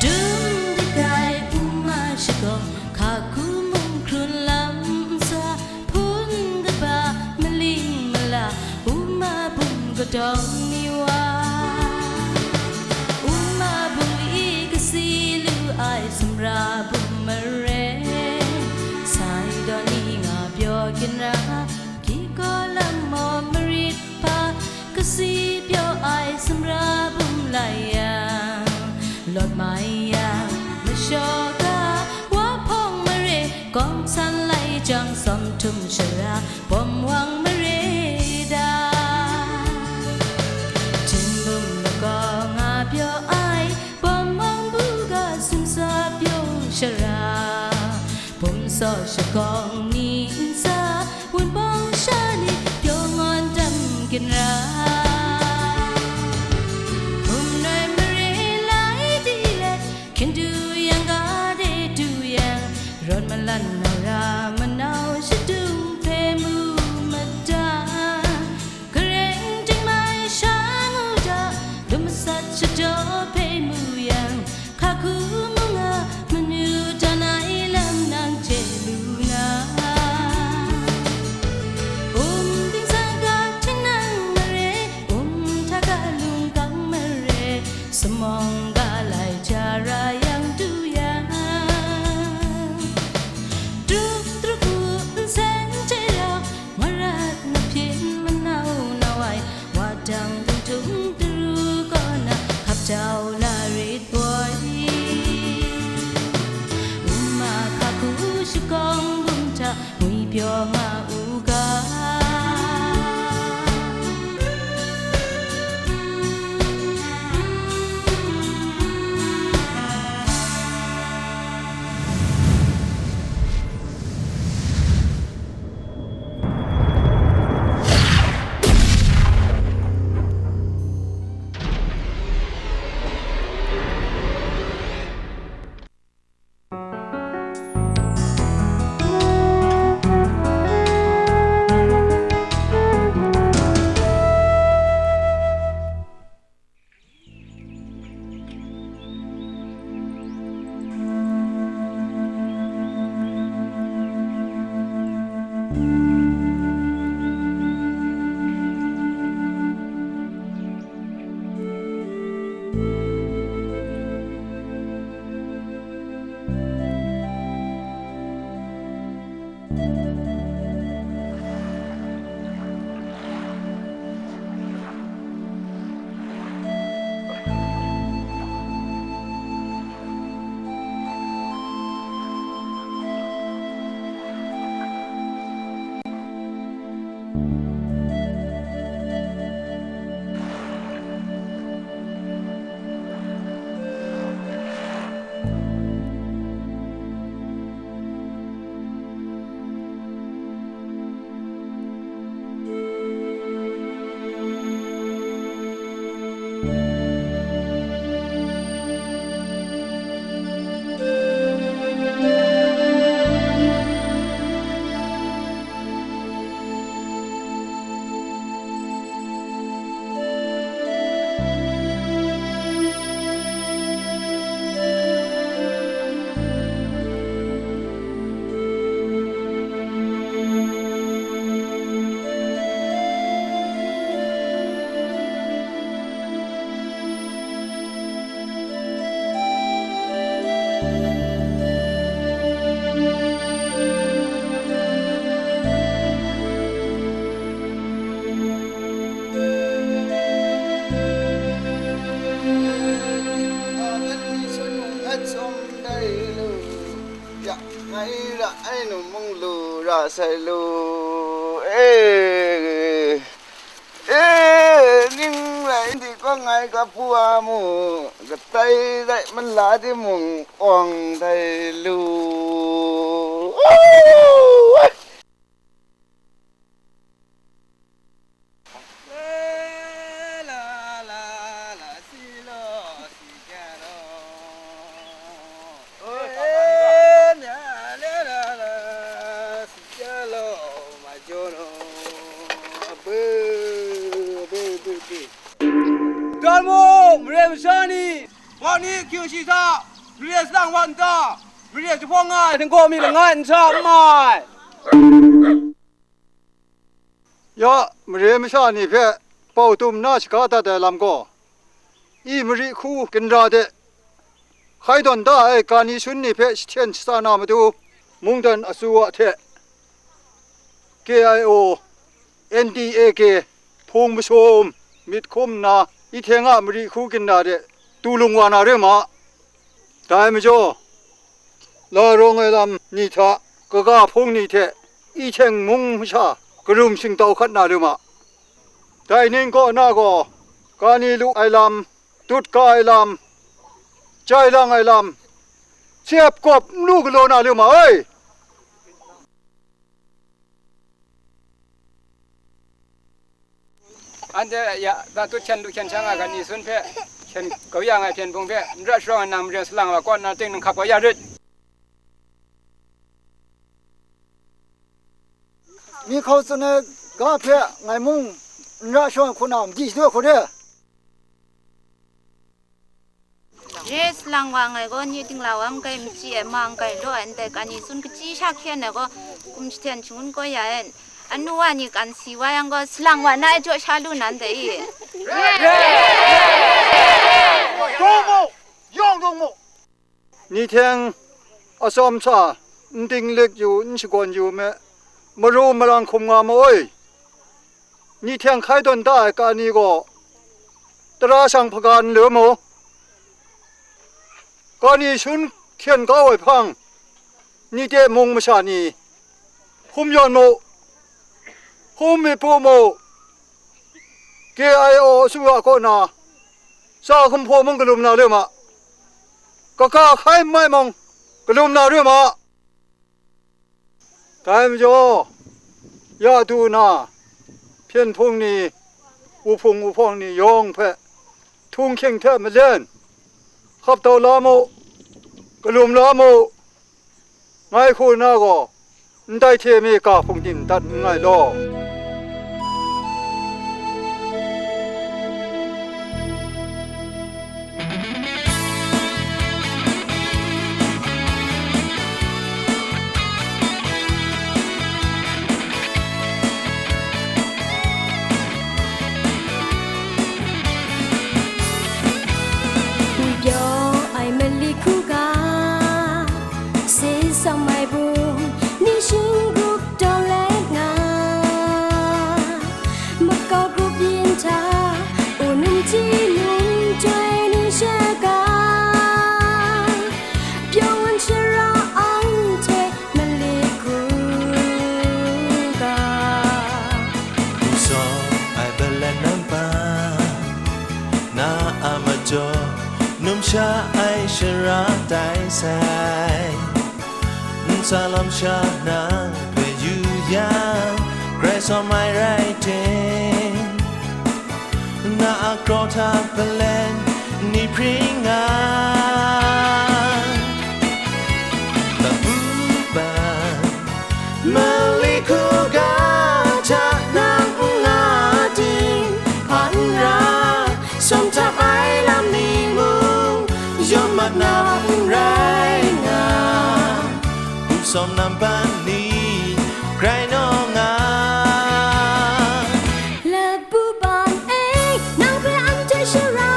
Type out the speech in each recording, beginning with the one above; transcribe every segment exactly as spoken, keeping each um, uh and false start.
Dum dagai uma shagawng, hkaku mung hkrun lam nsa, hpun kaba maling mala, uma bum kadawng ni wa. Uma bum li kasi lu ai sumra bum mare, sai daw ni nga pyaw ginra, kiko lam maw marit hpa, kasi pyaw ai sumra bum lai yang, lawt mai yang, mashaw ga, wa hpawng mare, kawng san lai jang, sawm htum shara, bawm wang mare da. Jingbum lagaw nga pyaw ai, bawm wang buga sumsa pyaw shara, bum saw shagawng ni nsa, wunpawng sha ni pyaw ngawn dam ginra. Hpung noi mare lai di let, hkyen du yang ga de du yang, rawt malan nau ra manau shadung hpe mu mada. Gareng dingmai sha ngu da, lum masat shadaw hpe mu yang, hkaku mung a manu dan ai lam nang chye lu na. Um dingsa ga htinang mare, um hta ga lungkang mare, samawng ga lai ja ra yang du yang, truk truk u nsen hte rau, marat mahpyin manau nau ai, wa dang bungtung daru kaw na, hkap jau la rit woi. Uma hkaku shagawng bum hta, ngwi pyaw nga u ga. Ai ra ai nu mung lu ra sai lu, e, e, ning rai di kawng ai kapu a mu, katai rai mala di mung awng dai lu. Tawn mu, mare masha ni, wa ni hkyu shi hta, mare salang wa nta, mare jahpawng nga ai htinggaw mi langai n sa n mai. Ya, mare masha ni hpe pau tum na shaga dat ai lam gaw, i mari hku ginra de hkai dawn da ai gani sun ni hpe jahten shatsa na matu, mungdan asu a hte K I O, N D A K, hpung masum myit hkum nna, i hteng a mari hku ginra de tu lung wa na re ma. Dai majaw, la rawng ai lam ni hta, kaga hpung ni hte, i hteng mung masha karum shingtau hkat na lu ma. Dai ning kaw na gaw, kani lu ai lam, tut ka ai lam, jai lang ai lam, chep kawp n lu galaw na lu ma ai. Anhte ya, da tut hkyen lu hkyen shang a ga ni sun hpe hkyen kau ya nga ai hpyen hpung hpe, n ra sharawng ai nang maren salang wa kaw nna ting nhkap kau ya rit. Myi hkau tsun ai ga hpe ngai mung n ra sharawng ai hku na madi shadu ai hku re. Re salang wa ngai gaw, nye ting la wa n kai, machyi ai ma n kai, law ai ndai kani sun kachyi sha hkyen ai gaw, kum jahten shangun kau ya ai. Anu wa ni kan si wa yang gaw, salang wa na ai jaw sha lu na ndai i? Dung mu! Yawng dung mu! Ni hteng atsawm sa, n dinglik yu, n shakawn yu me, maru marang hkum nga ma oi. Ni hteng hkai tawn da ai kani gaw, tara shang hpaga n lu mu. Kani sun hkyen kau ai hpang, ni de mung masha ni, hkum yawn mu, hkum myit pu mu, K I O asu a kaw na, sa hkumhpaw mung galum na re ma, kaka hkai n mai mung galum na re ma. Dai majaw, ya du na, hpyen hpung ni, wuhpung wuhpawng ni yawng hpe, htunghking hte malen, hkap tau la mu, galum la mu, ngai hku na gaw, ndai hte mi ga hpung dim dat nngai law. Pyaw ai mali hku ga, se sam ai bum, ni shing grup taw let nga, makau grup yin hta, unum hti num chyoi ni shaga, pyaw wan shara ang hte mali hku ga. Hpung sawm ai balat nang pa, na a majaw, numsha ai shara tai sai. Ntsa lam sha nang hpe yu yang, grai sawm ai rai ting, na a kraw hta palen ni hpring nga. Labu ban, mali hku ga hta nang n nga ting, hpa n ra, sawm htap ai lam ni mung, yawm mat na n rai nga, hpung sawm nampan ni, grai nawng nga. Labu ban e, nang hpe anhte shara,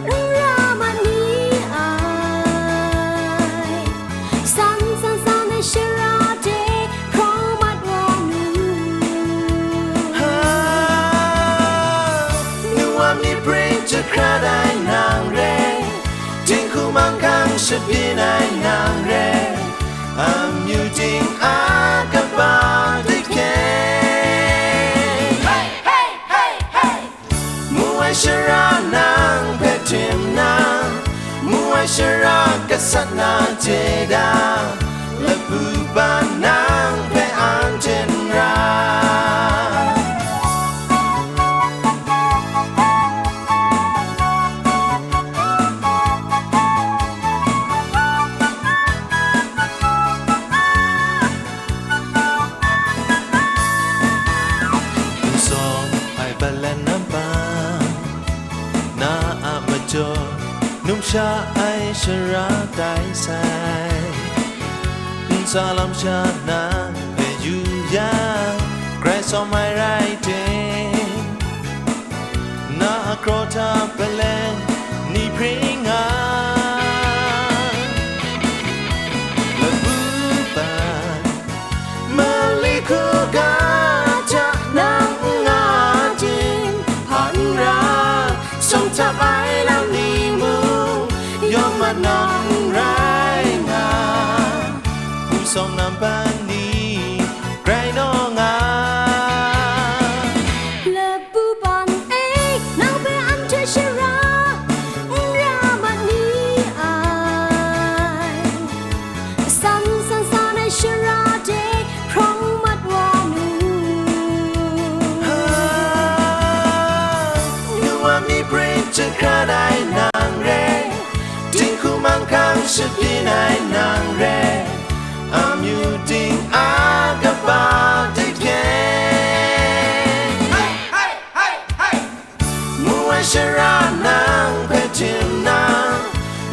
n ra mat ni ai. San san san ai shara de hkraw mat wa nu. Ha, nu wa myit pring jahkrat ai nang re, dinghku manghkang shabyin ai nang re, ang Shara gasat na jada, lapu ban nang hpe anhte n ra. N sawm ai balan nampa, na a majaw, numsha ai shara tai sai. Ntsa lam sha nang hpe yu yang, grai sawm ai rai ting, na a kraw hta palen ni hpring nga. Lapu ban, mali hku ga hta nang n nga ting, hpa n ra, sawng htap ai lam ni mung, yawng mat nawng n rai nga, hpu sawng nampan ni grai nawng nga. Lapu ban e, nang hpe anhte shara n ra mat ni ai. San san san ai shara de hprawng mat wa nu. Ha, nu wa mi pring jahkrat ai nang re, dinghku manghkang shabyin ai nang re, amyu ting a kaba de hpyen. Mu ai shara nang hpe tim na,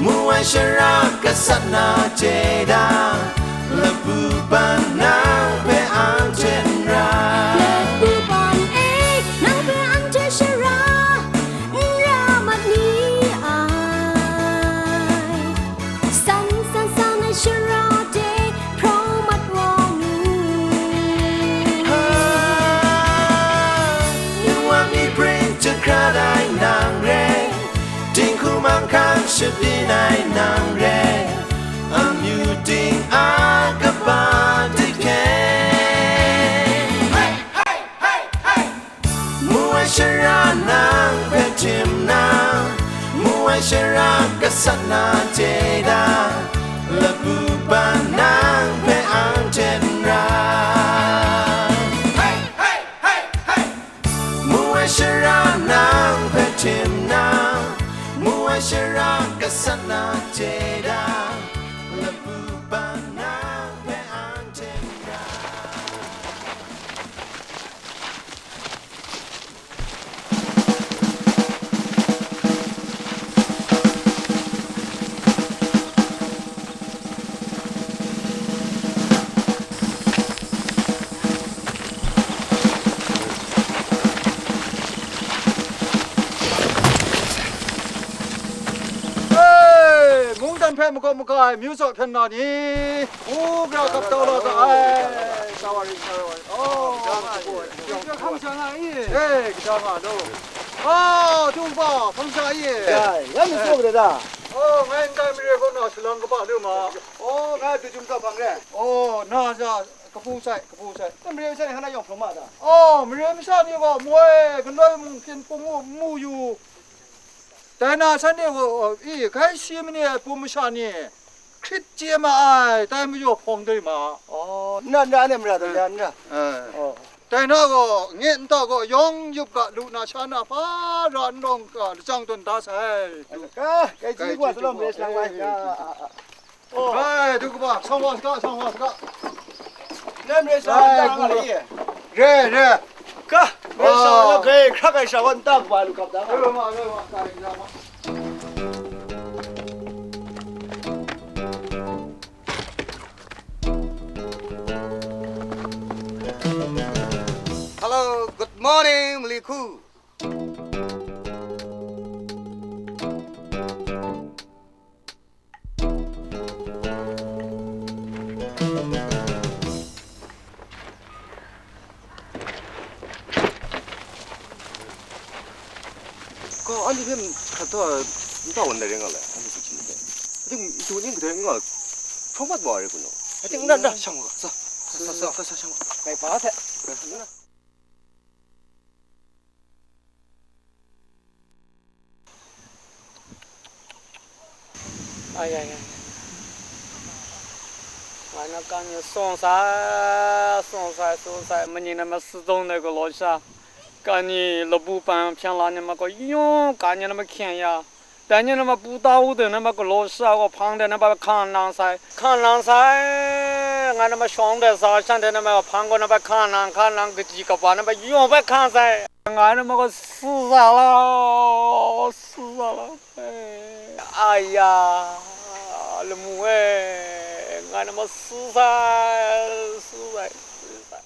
mu ai shara gasat na jada, lapu ban nang hpe anhte n ra. Lapu ban e, nang hpe anhte shara n ra mat ni ai. San san san ai shara de hprawng mat wa nu. Ha, nu wa mi pring jahkrat ai nang re, dinghku manghkang shabyin ai nang re, amyu ting a kaba de hpyen. Mu ai shara nang hpe tim na, mu ai shara gasat na jada, lapu ban nang hpe anhte n ra. Mu ai shara nang hpe tim na, mu ai shara gasat na jada, lapu ban nang hpe anhte n ra. Ei, mungdan hpe makawp maga ai myu zaw hpyen na ni? U gara gap tau la ga ai, tawa ring sa rawai. Oh, hkam sha nga i? E, kaja nga law. Oh, Htung hpa, hkam sha i? Ai, ya mi tsaw gade da? Oh, ngai ndai mare kaw na salang kaba lu ma. Oh, ngai dujum ga hpang re. Oh, na ja, kabu sai, kabu sai. Ndai mare masha ni hkana yawng hprawng ma da? Oh, mare masha ni gaw moi, galoi mung hpyin hpung mu, mu yu. Dai na shanhte gaw, i, Gaishi mani ai pum masha ni hkrit chye ma ai, dai majaw hpawng dai ma. Oh, n ra, n ra, n ra, dai na, n ra. Eh. Oh. Dai na gaw, nye nta gaw yawng yup ga, lu na sha na hpa ra n rawng ga, lajang tawn da sai. Ka, Gaishi wa salawm re, salang wai, ka. Oh. Rai, du kaba, shang wa saga, shang wa saga. Nan re sa, ai, la nga le ye. Re, re. Ka, re sa, ah, la kai, hkra kai sha wan ta kaba lu kap da. Re ma, re ma, kai sha ma. Hello, good morning, Maliku. Ka, anhte hpe hkrat ta, nta wan lai rai nga le, anhte hpe chye hpe. Ating, itu ning kadai nga, hprawng mat wa ai rai kun o. Ating, nra, nra, shang wa, sa, sa, sa, sa, sa, shang wa. Ngai ba hte. Nra. Ai, ai, ai. Ngai na kan ni sung sai, sung sai, sung sai, mani na ma si zung de galaw sha, kan ni labu pan hpyan la ni ma gaw yung, kan ni na ma hkyen ya, dan ni na ma pu ta u de na ma galaw sha gaw hpang de na ma hkan nang sai, hkan nang sai, ngai na ma shawng de sa, shan de na ma hpang gaw na ma hkan nang, hkan nang, kaji kaba na ma yung bai hkan sai, ngai na ma gaw si za la, si za la. Ai ya, lamu e, ngai na ma si sai, si sai, si sai.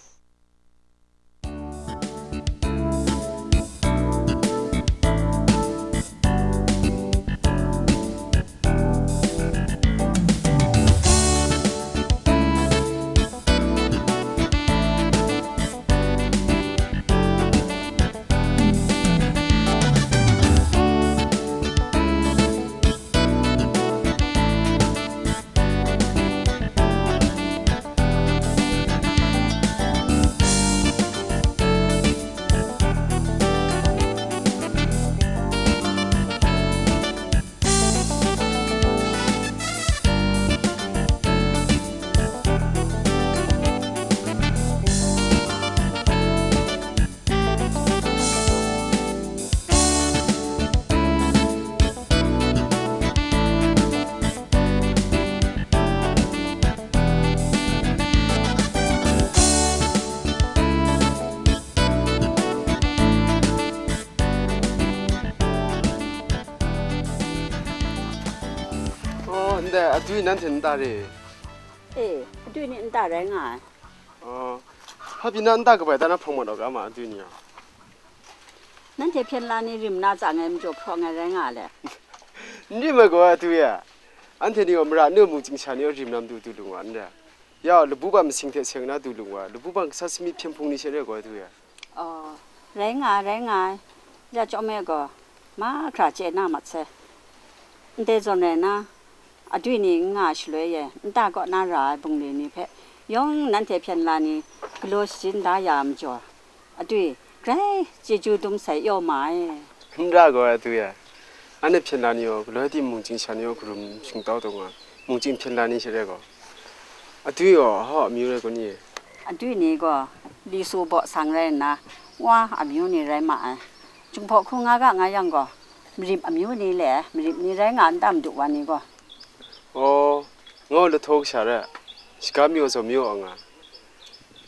Oh, ndai, adwi nanhte nta re? E, adwi ni nta rai nga ai. Oh, hpa pyi na nta kabai ta na hprawng mat u ga ma, adwi ni a? Nanhte hpyen la ni rim na tsang ai majaw hprawng ai rai nga le. N rim ai gaw, adwi a. Anhte ni gaw mara nu mungchying sha ni gaw rim na matu du lu nga n re? Ya, labu ban masing hte seng na du lu nga, labu ban kasa sami hpyen hpung ni she re gaw, adwi a. Oh, rai nga ai, rai nga ai. Ya chyawm e gaw, mahkra chye na mat sai. Ndai zawn rai na, adwi ni n nga ai shaloi e, nta kaw na ra ai bungli ni hpe, yawng nanhte hpyen la ni galaw shayin da ya ai majaw, adwi, grai chyeju dum sai yaw ma ai. N ra gaw ai, adwi e. Anhte hpyen la ni gaw, galoi di mungchying sha ni gaw karum shingtau taw nga, mungchying hpyen la ni she re gaw. Adwi gaw, hau amyu rai kun i? Adwi ni gaw, Li Su baw sang rai nna, Wa amyu ni rai ma ai. Jinghpaw hku nga ga nga yang gaw, Marip amyu ni le, Marip ni rai nga n ta, Madu wa ni gaw? Aw, nga gaw Lahtaw kasha rai, shaga mi gaw Zaw mi gaw nga,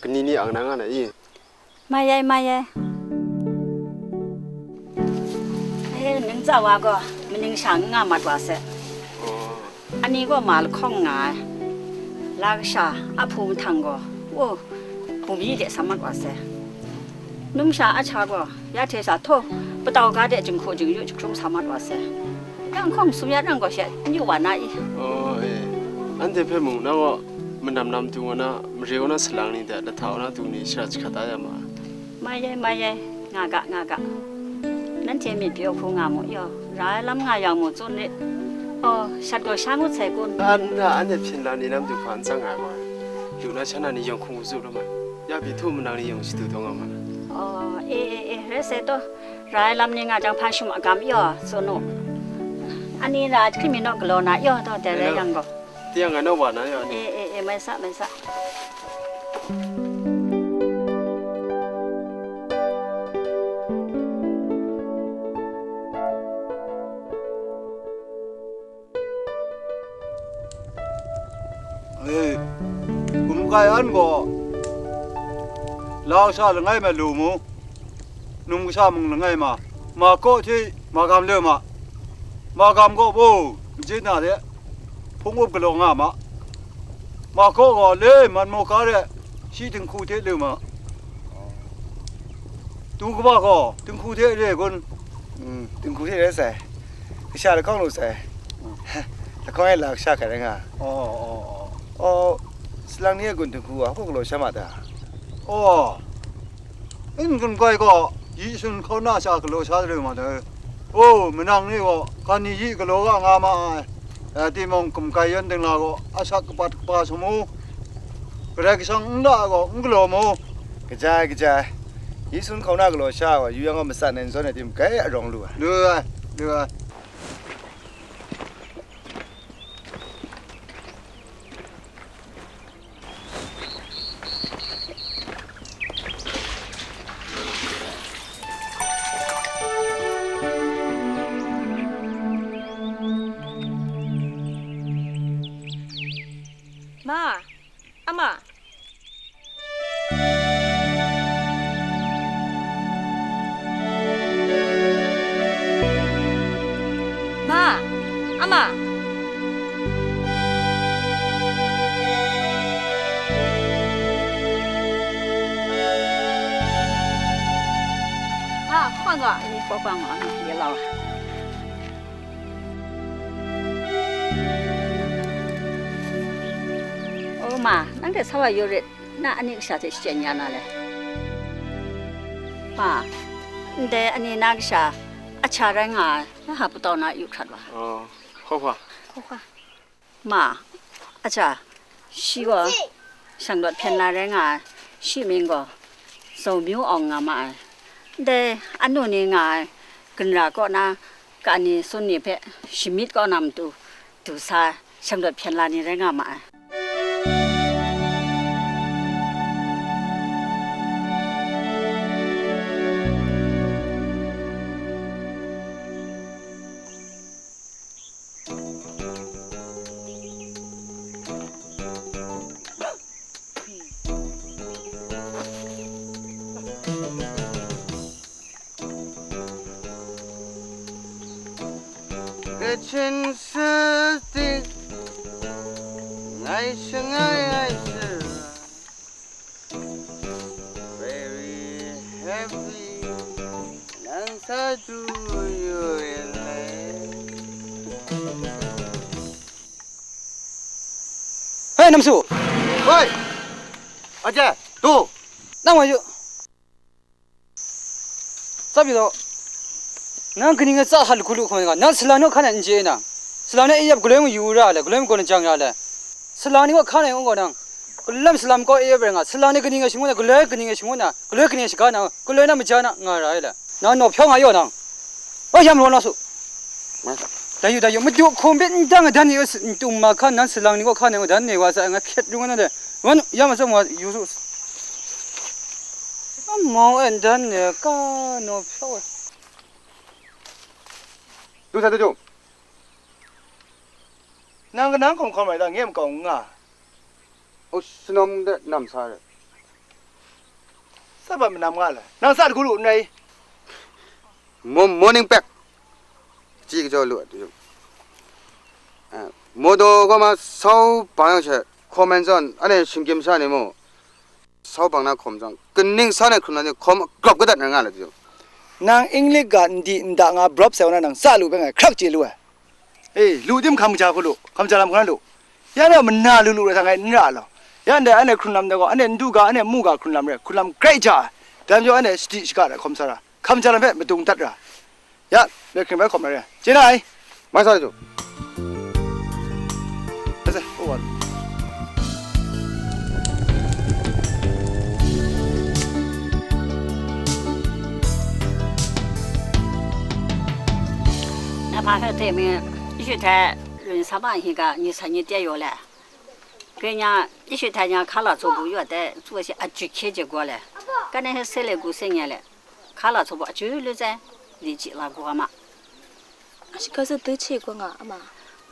kani ni ang na nga na i? Mai ai, mai ai. E, ningtsa wa gaw maning sha n nga mat wa se. Aw. Ani gaw ma lahkawng nga ai. La kasha ahpu mahtang gaw, u, bumyi de sa mat wa se. Numsha ahkya gaw, ya hte sha htaw, patau ga de jinghku jingyu jahkrum sa mat wa se. Yang hkawng sum ya nang gaw she n yu wa na i? Aw, e. Anhte hpe mung, nang gaw manam nam tu ngu na, mare kaw na salang ni hte lahta kaw na tu ni shara jahkrat da ya ma ai. Mai ai, mai ai, nga ga, nga ga. Nanhte myit pyaw hku nga mu yaw, ra ai lam nga yang mu tsun rit. Aw, shat gaw sha ngut sai kun? An na, anhte hpyen la ni lam du hpa n tsang nga ai ma. Lu na sha na ni yawng hkung u zu lu ma. Ya pyi htu manang ni yawng shadu taw nga ma. Aw, e, e, e, rai sai taw. Ra ai lam ni nga jang, hpa shum agam yaw, tsun u. Ani ra hkri mi naw galaw na yaw, taw dai rai yang gaw. Tinggai naw wa na yaw ni. E, e, e, mai sa, mai sa. E, hkum kai an gaw, la kasha langai ma lu mu, num kasha mung langai ma, ma kaw hte magam le ma, magam gaw bo, majit na de, hpung up galaw nga ma, ma kaw gaw le man maw ga re, shi dinghku hte le ma. Tu kaba gaw dinghku hte re kun? Mm, dinghku hte re sai. Kasha lahkawng lu sai. Mm. Lahkawng e la kasha hkrai rai nga. Aw, aw, aw. Aw, salang ni e gun dinghku a hpaw galaw sha ma ta? Aw, n gun koi gaw, yi sun hkauna sha galaw sha de ma ta? O, manang ni gaw, kan ni yi galaw ga nga ma ai. Rai timung, hkum kai yan dingla gaw, asak kapat kapa sum u. Karai Kasang n ra gaw, n galaw mu. Kaja ai, kaja ai. Yi sun hkauna galaw sha ai gaw, yu yang gaw, matsat nai n zawn ai tim, grai arawng lu ai. Lu ai, lu ai. Ma, ama. Ma, ama. Ma, hpa nga, ni hpa nga, ni ye lau. O ma, nanhte sa wa yu rit, na ani kasha hte shachyen ya na le? Ma, ndai ani na kasha, a cha rai nga ai, na ha patau na yu hkrat wa. Oh, hpa hpa. Ma, a cha, shi gaw shanglawt hpyen la rai nga ai, shi mying gaw Zaumyu Awng nga ma ai. Ndai anu ni nga ai, ginra kaw na, ka ni, sun ni hpe shamyit kau na matu, du sa ai, shanglawt hpyen la ni rai nga ma ai. Kachin sati ngai shangai ai sara, very happy, nang sa du yu yin le. Hei, Namsu! Hoi! Aja, du! Nang wa yu. Tsap yu law, nang kaning a tsa hta lahku lu hkawm nga, nang salang ni kaw hkan ai n chye na? Salang ni e yap galoi mayu ra le, galoi magawn jang ra le? Salang ni kaw hkan ai n gaw nang, galam salang kaw e yap rai nga, salang ni kaning a shangun na, galoi kaning a shangun na, galoi kaning a shaga na, galoi na maja na nga ra ai le? Nang naw hpyaw nga yaw nang, o yam raw na su. Dai yu, dai yu, madu hkum bit n dang a dan ni, n tum ma hkan, nang salang ni kaw hkan ai n gaw dan ni wa sa, nga hkyet rung na de, wan, yam a tsawm wa yu su. Amau e dan ni ka naw hpyaw ai. Du sa du jung. Nang kanang hkawm hkawm rai ta, nge makau n nga. O, sinawm de nam sa re. Tsap ai manam nga le, nang sa lahku lu n rai? Mo-, morning pack. Chyi kachyaw lu ai du jung. Eh, mawdaw gaw ma sau bang yang she, hkawm ai zawn, anhte shinggyim sha ni mu. Sau bang na hkawm jang, kaning sa na hkrun na ni hkawm grawp kadat na nga le du jung. Nang English ga n di n da nga brop sai wa na nang sa lu bai ngai hkrak chye lu ai. E, lu tim hkam kaja hku lu, hkam kaja lam hku na lu. Ya na mana lu lu rai sa ngai n ra law. Ya ndai anhte hkrun lam dai gaw, anhte n du ga, anhte mu ga hkrun lam rai, hkrun lam grai ja ai. Dai majaw anhte sadi shaga hta hkawm sa ra, hkam kaja lam hpe madung dat ra. Ya, mye hkring bai hkawm na re ai. Chye na ai? Mai sa lu. Ase, o wa lu. Na hpa hpe hte mi, ishi hte lun sa ma hi ga, ni sa ni tia yaw le. Kenya, ishi hta nya hka la tsaw bu yaw dai, tsu shi a ju hkye je gwa le. Ka na he se le gu se nye le. Hka la tsaw bu a ju lu zai, li ji la gwa ma. A shiga zawn tu hte gwa nga a ma?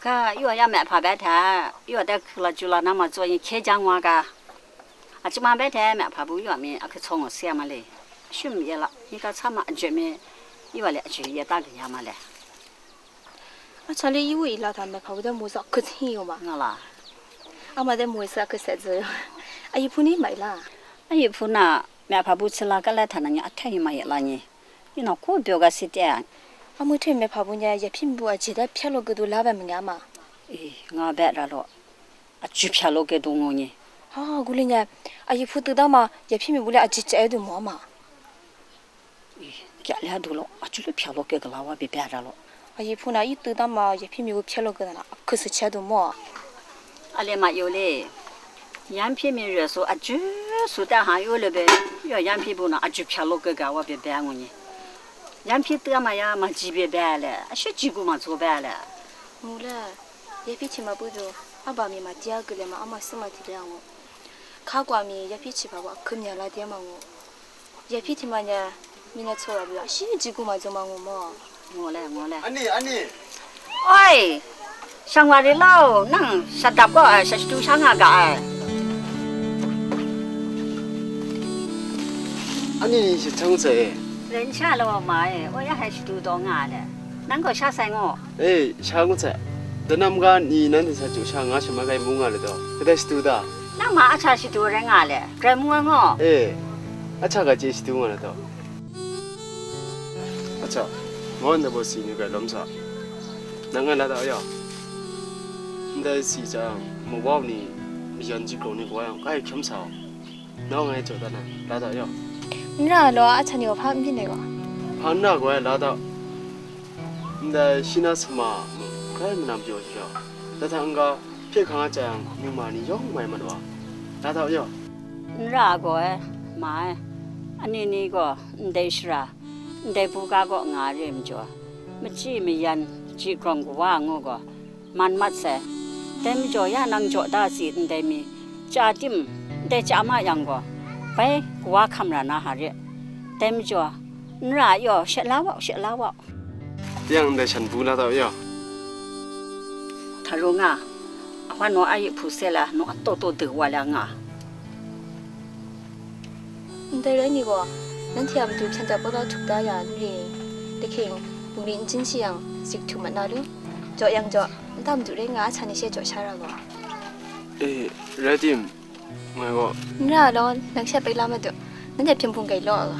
Ga, yaw ya mehpa bai hta, yaw dai hku la ju la na ma tsaw yin hkye jang wa ga. A chyuma bai hta mehpa bu yaw mi a hku tsawng gaw si a ma le. Shum ye la, ni ga sa ma a jep mi, yaw le a ju ye ta ga ya ma le. A cha le, i wu i la hta mehpa bu dai mu sa hku hti yaw ma. Nga la. A ma dai mu sa hku set zo yaw. A yi hpu ni mai la. A yi hpu na, mehpa bu hti la ka la hta na ni a hta yi ma ye la ni. Yu na ko byo ga si te. A mu hte mehpa bu nya ya hpyi mi bu a je dai hpya law ge du la bai ma nga ma. E, nga bai ra law. A ju hpya law ge du ngu ni. Ha, gu li nya, a yi hpu tu da ma, ya hpyi mi bu le a je chye ai du mu a ma. E, kya le a du law, a ju lu hpya law ge ga la wa bi bai ra law. A yi hpu na i tu da ma, ya hpyi mi bu hpya law ge da na, a hku su chye ai du mu a. A le ma yu le. Yan hpyi mi re su a ju su ta ha yu le be, ya yan hpyi bu na a ju hpya lo ga ga wa be be ngu ni. Yan hpyi ta ma ya ma ji be be le, a shi ji gu ma zo be le. Ngu le, ya hpyi hti ma bu du, a ba mi ma dia gu le ma a ma si ma ti de ngu. Hka kwa mi ya hpyi hti ba wa hkum ya la de ma ngu. Ya hpyi hti ma nya, mi na tsaw ra bi wa, shi ji gu ma zo ma ngu mo. Ngu le, ngu le. Ani, ani. Oi! Shang wa re law, nang shat dap gaw, ai, shat shadu sha nga ga ai. Ani ni shat sha ngut sai e. Rai n sha law, ma e, woi ya hai shadu taw nga ai le. Nang gaw sha sai ngaw. E, sha ngut sai. Danam ga ni nanhte sa chyu sha nga shamai ga i mu nga le taw. Kadai shadu ta? Nang ma a hta shadu rai nga le. Grai mu ai ngaw. E, a hta ga chye shadu nga le taw. A hta, ngaw ndai baw si ni grai lawm sa. Nang ngai la da ya. Ndai si jang, mawau ni, mayan ji grau ni wa yang, kai hkyam sa u. Nau ngai jaw dat na, la da ya. N ra law, a hta ni wa hpa n byin ai gaw. Hpa n ra gaw ai, la da. Ndai shi na sama mung, grai manam pyaw jaw. Da hta n-ga, hpye hkang a chya yang, mung ma ni yawng mai mat wa. La da ya. N ra gaw ai, ma ai. Ani ni gaw, ndai shara, ndai buga gaw nga re ai majaw, machyi mayan, ji grau kawa ngu gaw, man mat sai. Dai majaw ya nang jaw da si ndai mi, chya tim, ndai chya ma yang gaw, bai kawa hkam ra na ha re. Dai majaw, n ra yaw, shet la wau, shet la wau. Yang ndai shan bu la tau yaw. Hta ru nga, a wa naw a yi hpu se la, naw a taw taw de wa la nga. Ndai rai ni gaw, nanhte a matu hpyen dap kau da htup da ya n ri? Dahking, bungli n chyin shi yang, zik htu mat na lu. Jaw yang jaw, nta madu rai nga a, sa ni she jaw sha ra gaw. E, rai tim, ngai gaw. N ra law, nang she pai la madu, nanhte hpyen hpung gai law a ga.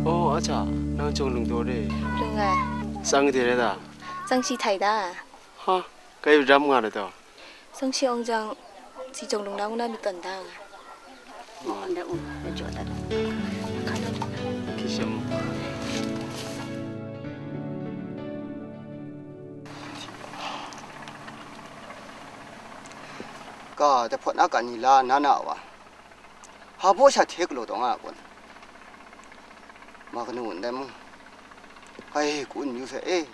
Oh, a hta, nang chyawng lung taw re. Lung ai. Tsang de rai ta? Tsang shi htai da. Ha, kai ram nga na taw? Tsang shi awng jang, si jawng lung na ngu na myit tawn da nga. Hki shem. Ka, dai hpawt na ka ni la na na wa. Hpa baw sha hte galaw taw nga a kun? Ma kanu ndai mung. Hai, kun yu sai e.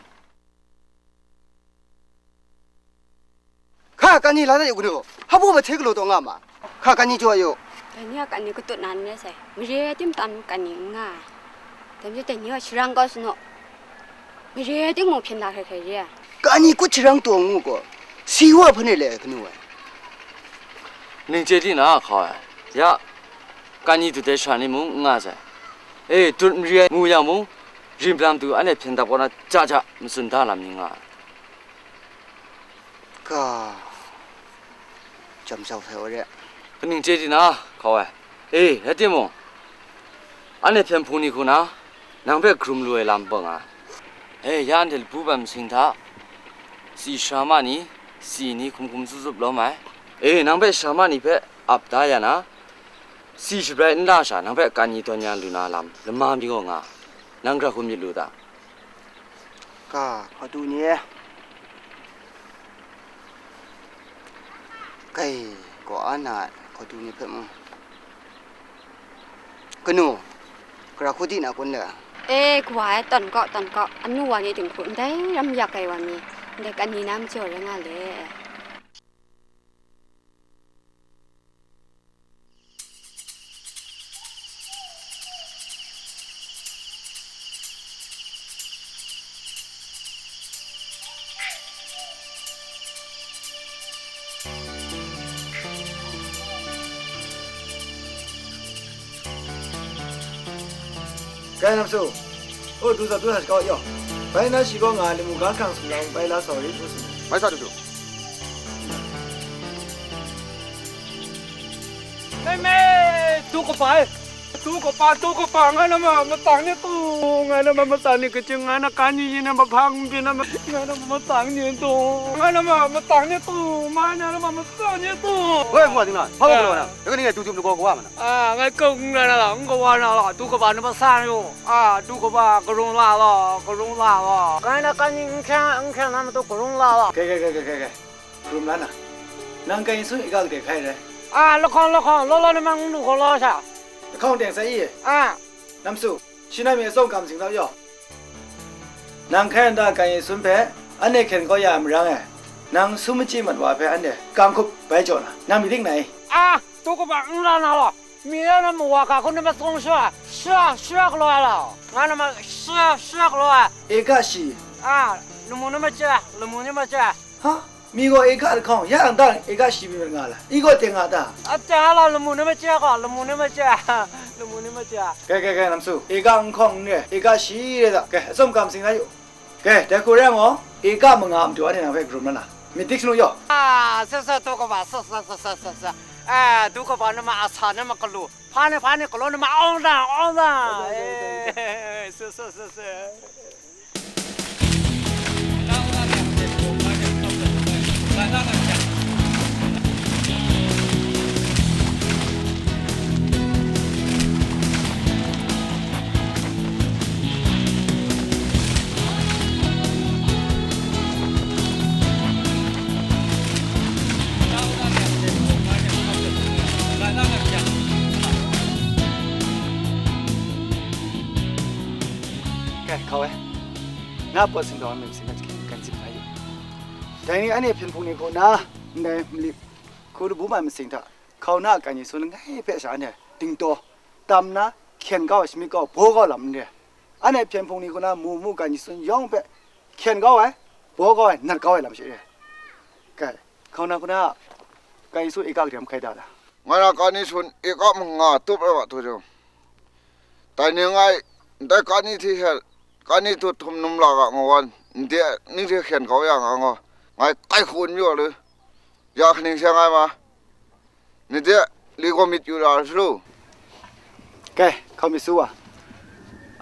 Hka, kani la na yu kanu? Hpa baw ma hte galaw taw nga ma? Hka, kani jaw yu? Dai ni a kani katut na n re sai. Mare ai tim tam kani n nga ai. Dai majaw dai ni a sharang kau sa naw. Mare ai tim mung hpyen la hkrai hkrai re ai. Kani kut sharang taw ngu gaw, si wa hpa ne le kanu ai? Ning chye di na, hka ai. Ya, kani dut ai sara ni mung n nga sai. E, dut mari ai ngu yang mung, rim lam tu anhte hpyen dap kaw na ja ja matsun da lam ni nga ai. Ka, jam sau sai wa re. Kaning chye di na, hkau ai. E, rai timung, anhte hpyen hpung ni hku na, nang hpe hkarum lu ai lam bang a. E, ya anhte labu ban masing hta, si sara ma ni, si ni hkum hkum zup zup lawm ai. E, nang hpe sara ma ni hpe ap da ya na, si shabrai nla sha nang hpe kan ni tawn ya lu na lam lama mi gaw nga, nang gara hkum myit lu ta? Ka, hkawtu ni e. Kai, kaw a na ai hkawtu ni hpe mung. Kanu, gara hku di na kun le? E, kawa e, tawn kaw, tawn kaw, anu wa ni dinghku ndai ram yak ai wa mi, ndai kan ni na majaw rai nga le. Kai Namsu, o, du sa, du sa, shakau yaw. Bai na shi gaw nga lamu ga hkrang sumlang bai la sa rit, ngu sing. Mai sa du du. Ngai me, du kaba e. Du kaba, du kaba, ngai na ma matsang ni tu, ngai na ma matsang ni kaching, ngai na kan ni yin na ma hpang byin na ma, ngai na ma matsang ni tu, ngai na ma matsang ni tu, ma na na ma matsang ni tu. Woi, ngu wa ting na, hpa gaw galaw na, ya ka ni ngai du du na gaw kawa ma na. A, ngai kau n rai na la, n kawa na la, du kaba na ma sa yu, a, du kaba karung la la, karung la la. Ngai na kan ni n hkyang, n hkyang na ma tu karung la la. Kai, kai, kai, kai, kai, kai. Hkarum la na, nang kai n sun i ga kadai hkai rai? A, lahkawng, lahkawng, law law na mang n lu hkaw law sha. Lahkawng teng sai i? A. Namsu, shi na mi atsawm kam sing tau yaw. Nang hkai nta kai n sun hpe, anhte hkyen kau ya ai marang e. Nang sum machyi mat wa hpe anhte kam hkup bai jaw na, nang myit dik na i? A, tu kaba n ra na law. Mi na na mawa ka hku na ma tsawng sha, sha, sha galaw ai lau. Nga na ma sha, sha galaw ai. Eka shi. A, lamu na ma chye, lamu na ma chye. Ha? Mi gaw eka lahkawng, ya ang ta eka shi mi nga la. I gaw teng nga ta? A teng a lau, lamu na ma chye gaw, lamu na ma chye, lamu na ma chye. Kai, kai, kai, Lam Su. Eka nhkawng n re, eka shi re ta. Kai, atsawm kam sing na yu. Ke, dai hku rai ngu, eka manga a matu anhte nang hpe karum na na, myit dik shangun yaw. A, sa, sa, du kaba, sa, sa, sa. A, du kaba na ma, a sa na ma galu, hpa ni, hpa ni galu na ma, awng da, awng da. E, sa, sa, sa, sa. Kai, hkau e. Na pawt sindawng ai myit masin hta jahkyen kan zip la yu. Dai ni anhte hpyen hpung ni hku na, ndai mali hku dabu mai masing hta, hkau na a kan yi sun langai hpe sha anhte dingdaw tam nna, hkyen kau, shamyit kau, baw kau lam n re. Anhte hpyen hpung ni hku na mu mu kan yi sun yawng hpe hkyen kau ai, baw kau ai, nat kau ai lam shi re. Kai, hkau na hku na, kan yi sun eka kadai hkai da la? Ngai na kan yi sun eka manga tup ai wa tu jung, dai ni ngai ndai kan yi hti hte kan yi tut htum num la ga ngu wan, nde ning hte hkyen kau ya nga gaw, ngai kai hku n mayu lu. Ya hkaning seng ai ma? Ni de, li gaw myit yu ra ai sulu. Kai, hkau myit su wa.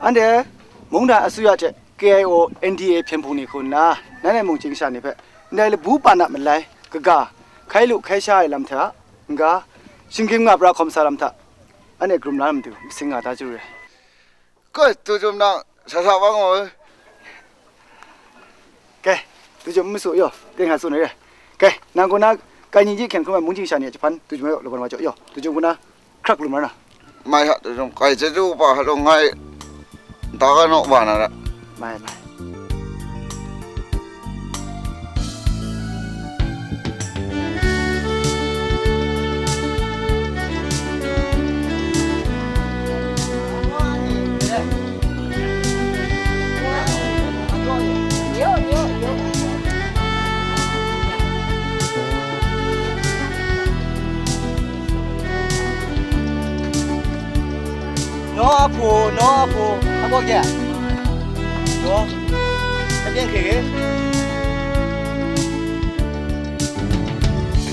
Anhte mungdan asuya hte K I O, N D A hpyen hpung ni hku nna, nanhte mungchying sha ni hpe ndai labu pan a malai, kaga, hkai lu hkai sha ai lam hta, n-ga, shinggyim nga pra hkawm sa lam hta, anhte karum la na matu, masing nga ta chyu re. Kai, tu jum nang, sa sa wa ngu. Kai, tu jum n masu yaw, teng nga tsun ai re. Kai, nang kaw na, kai ni ji hkyen hkrum ai mungchying sha ni a jahpan, tu jum yaw, laban wa jaw yaw, tu jum kaw na, hkrak lu mar na. Mai ha, tu jum, kai chyeju pa ha rung ngai, nta ga naw wa na ra. Mai, mai. Naw a hpu, naw a hpu, a gaw kya? Naw, a byen hkye hkye.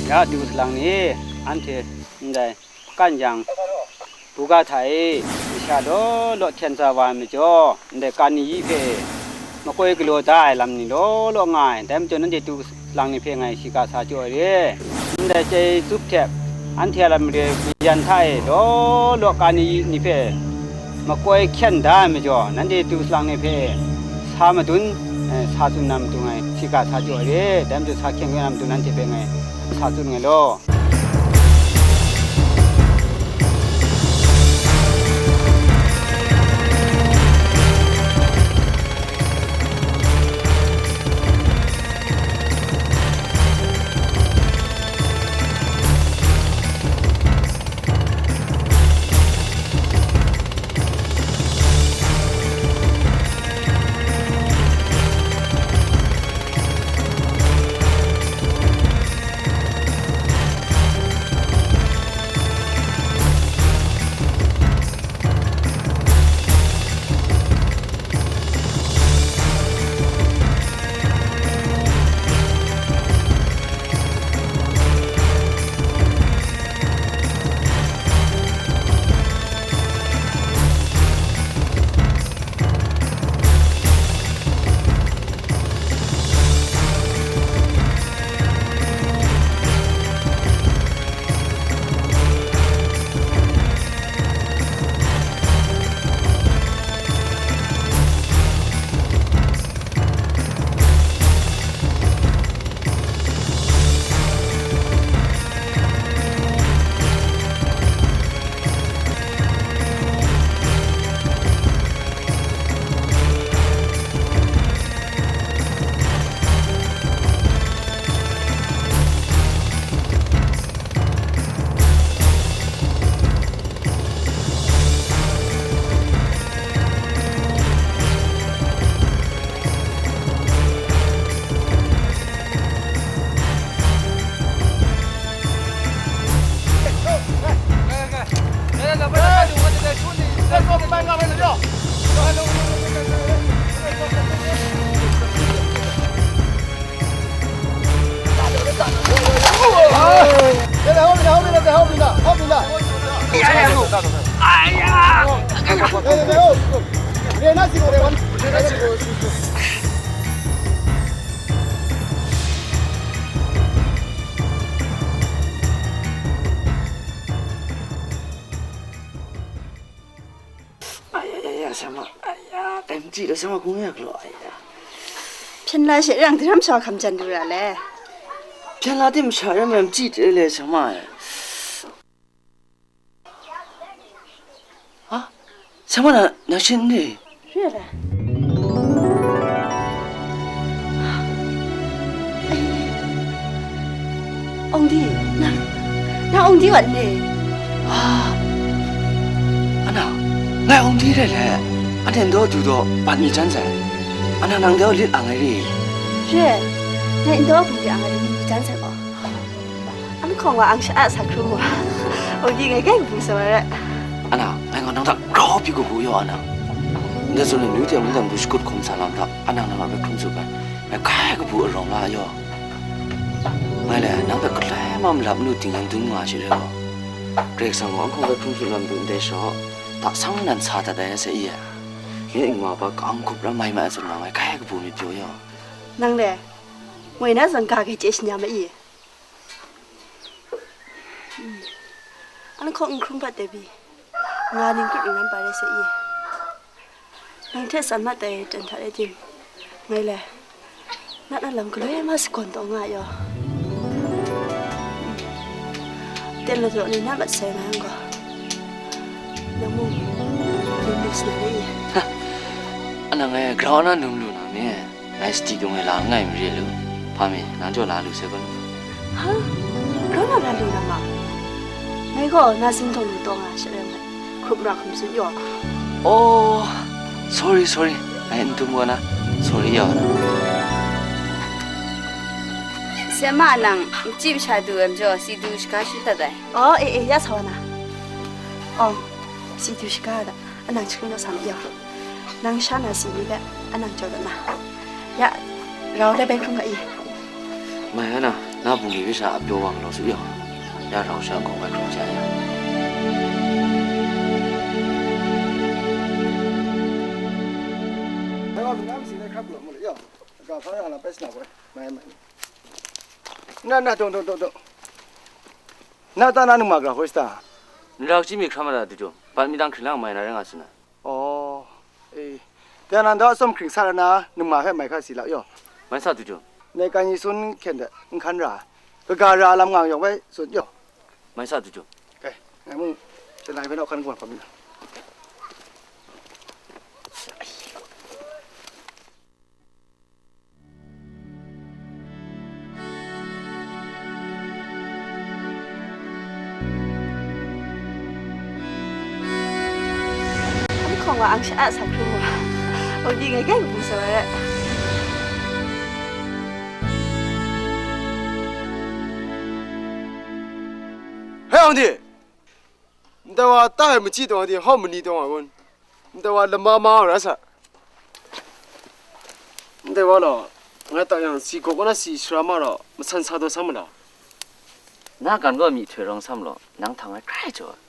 Ya du salang ni, anhte ndai kan jang, buga hta e masha law law hten sa wa ai majaw, ndai kan ni yi hpe makoi galaw da ai lam ni law law nga ai. Dai majaw, nanhte tu salang ni hpe ngai shiga sa jaw ai re. Ndai chyai tsup hte anhte a lam re mayan hta e law law kan ni yi ni hpe makoi hkyen da ai majaw, nanhte tu salang ni hpe sa madun, eh, sa tsun na matu ngai shiga sa jaw ai re. Dai majaw, sa hkyen kau na matu nanhte hpe ngai sa tsun nngai law. Ai ya ya ya, sa ma. Ai ya, dai machyi da, sa ma, kung ya galaw, ai ya. Hpyen la she rang, daram sha hkam jan lu ra le. Hpyen la de masha ram ai machyi de le, sa ma. Ha? Sa ma na, na shin ni? Re ai. Ai. Ong di, na, na ong di wat ni? Ah. Ana, ngai ong di re le, anhte ndaw du daw, bat mi jan sai. Ana, nang de lit ang ai ri? Re, ngai ndaw bung ri ang ai ri, mi jan sai gaw. An hkawng wa ang sha-, a sa hkrum wa. Ong di ngai kai kabu sa wa re. Ana, ngai nga nang hta grau pyi kabu yaw, Ana. Ndai zawn e, nyu hte mungdan du shakut hkum sa lam hta, Ana nang a bai hkrum tsup ai. Ngai kai kabu arawng la yaw. Ngai le, nang hpe galai ma malap nu ding yang dum nga shi re gaw. Karai Kasang gaw an hkawng bai hkrum tsup lam du ndai shaw, hta sang nan sa dat ai se i e. Nye n-, nga ba kang hkup ram mai ma ai zawn nga, ngai kai kabu myit pyaw yaw. Nang le, moi na zawn ga kai chye shanya ma i? An hkawng n hkrum hpat de bi, nga ning kut ning nan pa rai sa i? Nang hte san mat ai ten hta rai tim, ngai le, na na lam galoi ma sagawn taw nga yaw. Ten ladaw ni na mat sai nga yang gaw, nang mung, nang mung sa na rai i? Ha! Ana ngai grau na num lu na me. Ngai sadi dung e la n ngai mare lu. Hpa mi, nang jaw la lu sai kun? Ha? Grau na la lu na ma? Ngai gaw na zing taw lu taw nga sha rai ngai. Hkrup ra hkum tsun yaw. Oh, sorry, sorry. Ngai n dum gaw na. Sorry yaw na. Sema nang, machyi masha du ai majaw, si du shaga shin dat ai. Oh, e, e, ya sa wa na. Oh, si du shaga da. Anang chyahkring naw sa ma yaw. Nang sha na si ni hpe anang jaw dat na. Ya, rau dai bai hkrum ga i. Mai Ana, na bungli hpe sha ap pyaw wa galaw su yaw. Ya rau sha hkawng bai hkrum ja ya. Mai wa, nang si dai hkra galaw mu le yaw. Ga hpa nga lam pai sa na gaw. Mai, mai. Na, na, dong, dong, dong, dong. Na ta na ningma gara hoi sa ta? Nra kaji mi hkra ma da, Dujum. Bat mi dang hkring lang mai na rai nga tsun ai. Aw, e. Tinang daw atsawm hkring sa na, ningma hpe mai hkra si la yaw. Mai sa, Dujum. Nai kan yi sun hkyen de, n hkan ra, kaga ra lam nga yawng bai tsun yaw. Mai sa, Dujum. Kai, ngai mung, tinang hpe naw hkan kawan hkawm mi na. An hkawng wa ang sha-, a sa hkrum wa. Ong di ngai kai kabu sa wa rai. Hei, Ong di! Ndai wa ta ai machyi taw di, hawm mani taw nga kun? Ndai wa lama ma ra sa. Ndai wa law, ngai tak yang, si gaw kaw na si sara ma law, masan sa taw sam ma law? Na kan gaw myihtoi rawng sam law, nang htang ai hkrai jaw ai.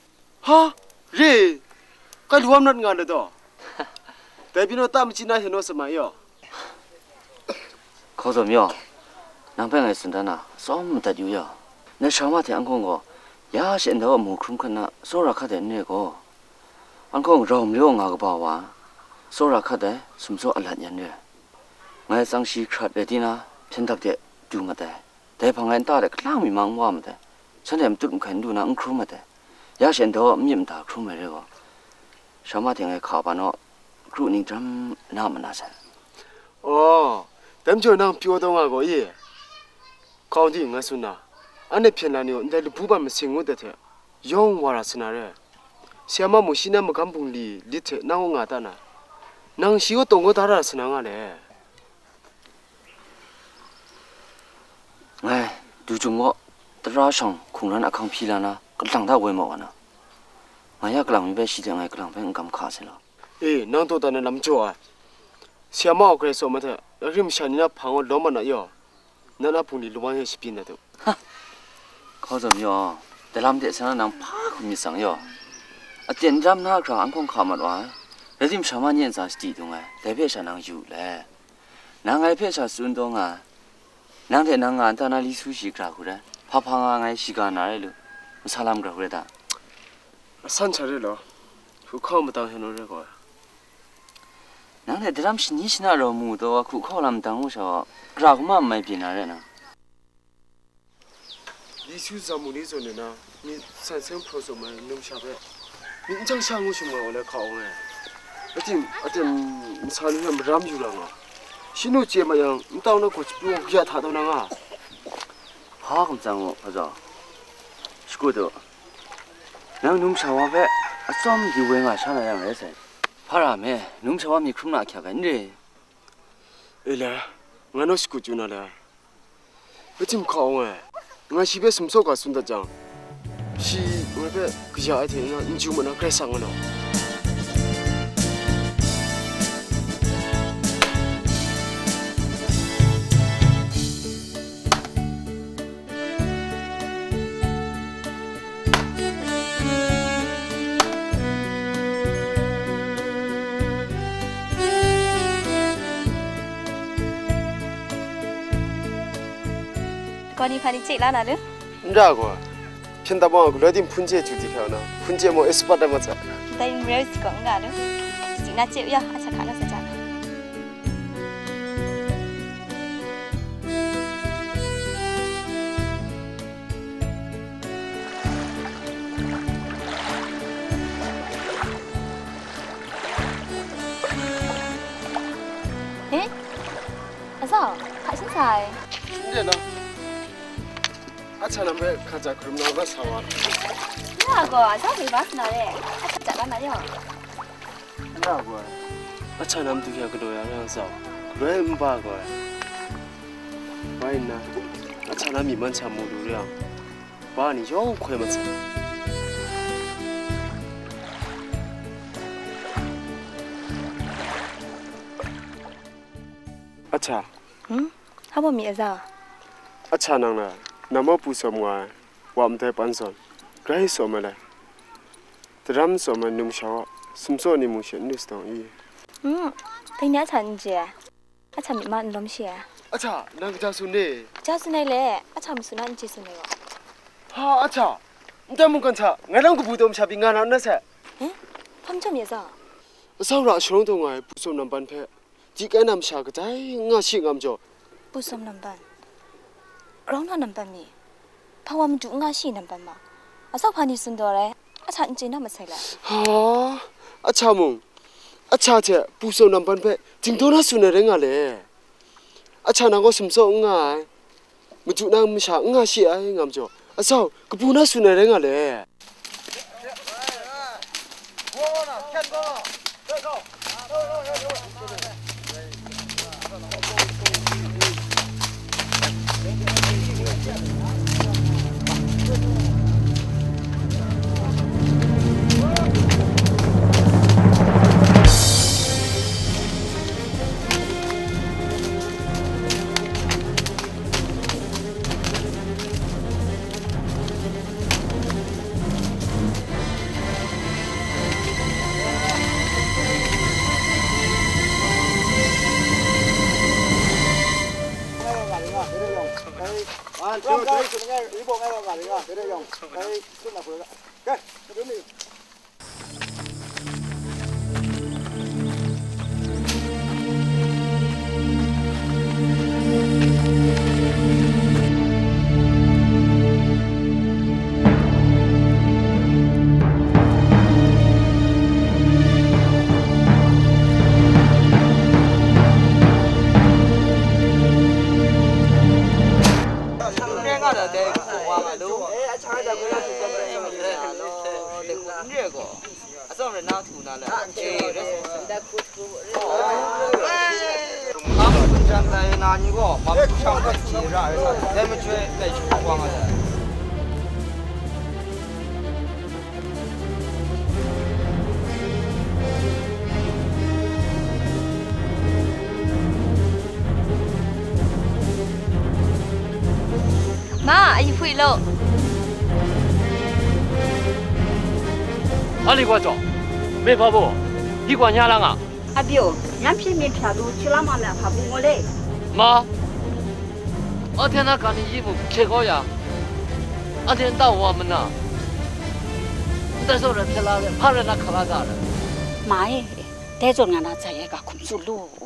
Ha? Re, kai lawam rawt nga let taw? Dai pyi naw ta machyi na hte naw sa mai yaw? Hkaw zaw mi yaw, nang hpe ngai tsun dan na, tsawm madat yu yaw. Nai sara ma hte an hkawng gaw, ya she ndai wa mu hkrum hkrat na, tsawra hkat ai n re gaw, an hkawng rau mare wa nga kaba wa, tsawra hkat ai, sumtsaw alat yan re ai. Ngai tsang shi hkrat rai tina, hpyen dap de du mat ai. Dai hpang e nta de kalang mi mang n wa mat ai. Shanhte matut mahkai n lu na n hkrum mat ai. Ya she ndai wa n myit mada hkrum ai re gaw, sara ma hte ngai hka ba naw, kru ning jam na ma na sai. Aw, dai majaw nang pyaw taw nga gaw i? Hkawng di ngai tsun na, anhte hpyen la ni gaw ndai labu ban masing ngut ai hte, yawng wa ra sa na re. Si a ma mung shi na magam bungli lit hte nang kaw nga ta na, nang shi kaw taw kau da ra sa na nga le. Ngai, Dujum gaw, tara shawng hkungran ahkang hpyi la na, kalang da woi mat wa na. Ngai ya kalang mi bai shi hte ngai kalang hpe n kam hka sai law. E, nang taw dan ai lam jaw ai. Si a ma gaw grai tsaw ma hte, larim masha ni na hpang gaw lawm mat na yaw, na na bungli lawan e shabyin na du. Ha! Hkaw zaw mi yaw, dalam de sa na nang hpa hkum myit tsang yaw. Aten jam na hkra an hkawng hka mat wa ai. Rai timung, masha ma ni ntsa shadi dung ai, dai hpe sha nang yu let. Nang ngai hpe sha tsun taw nga, nang hte nang nga nta na Li Su shi gara hku rai, hpa hpa nga ngai shiga na rai lu, masa lam gara hku rai ta? Asan sha re law, hku hkaw matang hkyen naw rai gaw. Nang hte daram shani shana rau mu taw, hku hkaw lam dang u sha gaw, gara hku ma n mai byin na rai na. Li Su za mu ni zawn ni na, myit san seng hpraw tsawm ai numsha hpe, myit n jang sha ngu shim nga wa lai hka awng e. Ating, aten masa ni hpe maram yu ra nga. Shi nu chye ma yang, ntau na gaw chapyu wa kaya hta taw na nga. Hpa kamtsang u, hpa zaw. Shakut u. Nang numsha wa hpe atsawm di woi nga sha na yang rai sai. Hpa ra me, numsha wa myit hkrum na ahkyak ai n re? E le, ngai naw shakut chyu na le. Rai tim hka awng e, ngai shi hpe sumsaw ga tsun dat jang, shi ngai hpe kaya ai hte n-, n chyu ma na, grai sang nga naw. Gaw ni hpa ni chye la na lu? N ra gaw, hpyen dap wa, galoi tim hpun chye chyu di hkra na, hpun chye maw, e sapat dat mat sa. Dai n rau si gaw, n ga lu. Sadi na chye u ya, a hta hka na sa ja. Eh? Azau, hka shin sai. N re na. A hta nam hpe hka ja hkarum na mat sa wa. Ya gaw, azau hpe ba sa na re. A hta ja la na yaw. N ra gaw, a hta nam du hkya galaw ya rai yang sau, galoi n ba gaw ai. Bai nna, a hta nam myi man hta mu lu re yang, ba ni yawng hkoi mat sai. A hta. Hmm? Hpa baw mi a za? A hta nang na, nam a pru tsawm nga ai, wa ndai pan zawn, grai tsawm ai lai. Daram tsawm ai numsha wa, sumsaw ni mung she n lu sa dawng i? Hmm, dai ni a hta n chye ai. A hta myit ma n lawm shi ai. A hta, nang kaja tsun ni? Kaja tsun ai le, a hta masu na n chye tsun ai gaw. Ha, a hta, ndai mungkan hta, ngai lam kabu taw masha pyi nga na n rai sai. Eh? Hpa majaw mi a za? Azau ra sharawng taw nga ai pru tsawm nam pan hpe, Di kai na masha kadai n nga shi nga majaw. Pru tsawm nampan, grau na nampan mi, hpa wa madu n nga shi nampan ma, azau hpa ni tsun taw ai, a hta n chye na masai la. Ha, a hta mung, a hta hte pru tsawm nampan hpe dingdaw na tsun ai rai nga le. A hta nang gaw sumsaw n nga ai. Madu na masha n nga shi ai nga majaw, azau, kabu na tsun ai rai nga le. Ma, a yu hpui lo. A li wa jaw, me ba bo? Di kwa nya la nga. Abyo, yan hpyi myit hpya lu, chyu la ma me a hpa bu ngu le. Ma, anhte na ga ni yi mu hkye kau ya, anhte nta wa mana, ndai zawn rai hpyen la re, hpa rai na hkala ga re. Ma e, dai zawn nga na zai ai ga hkum tsun lu u.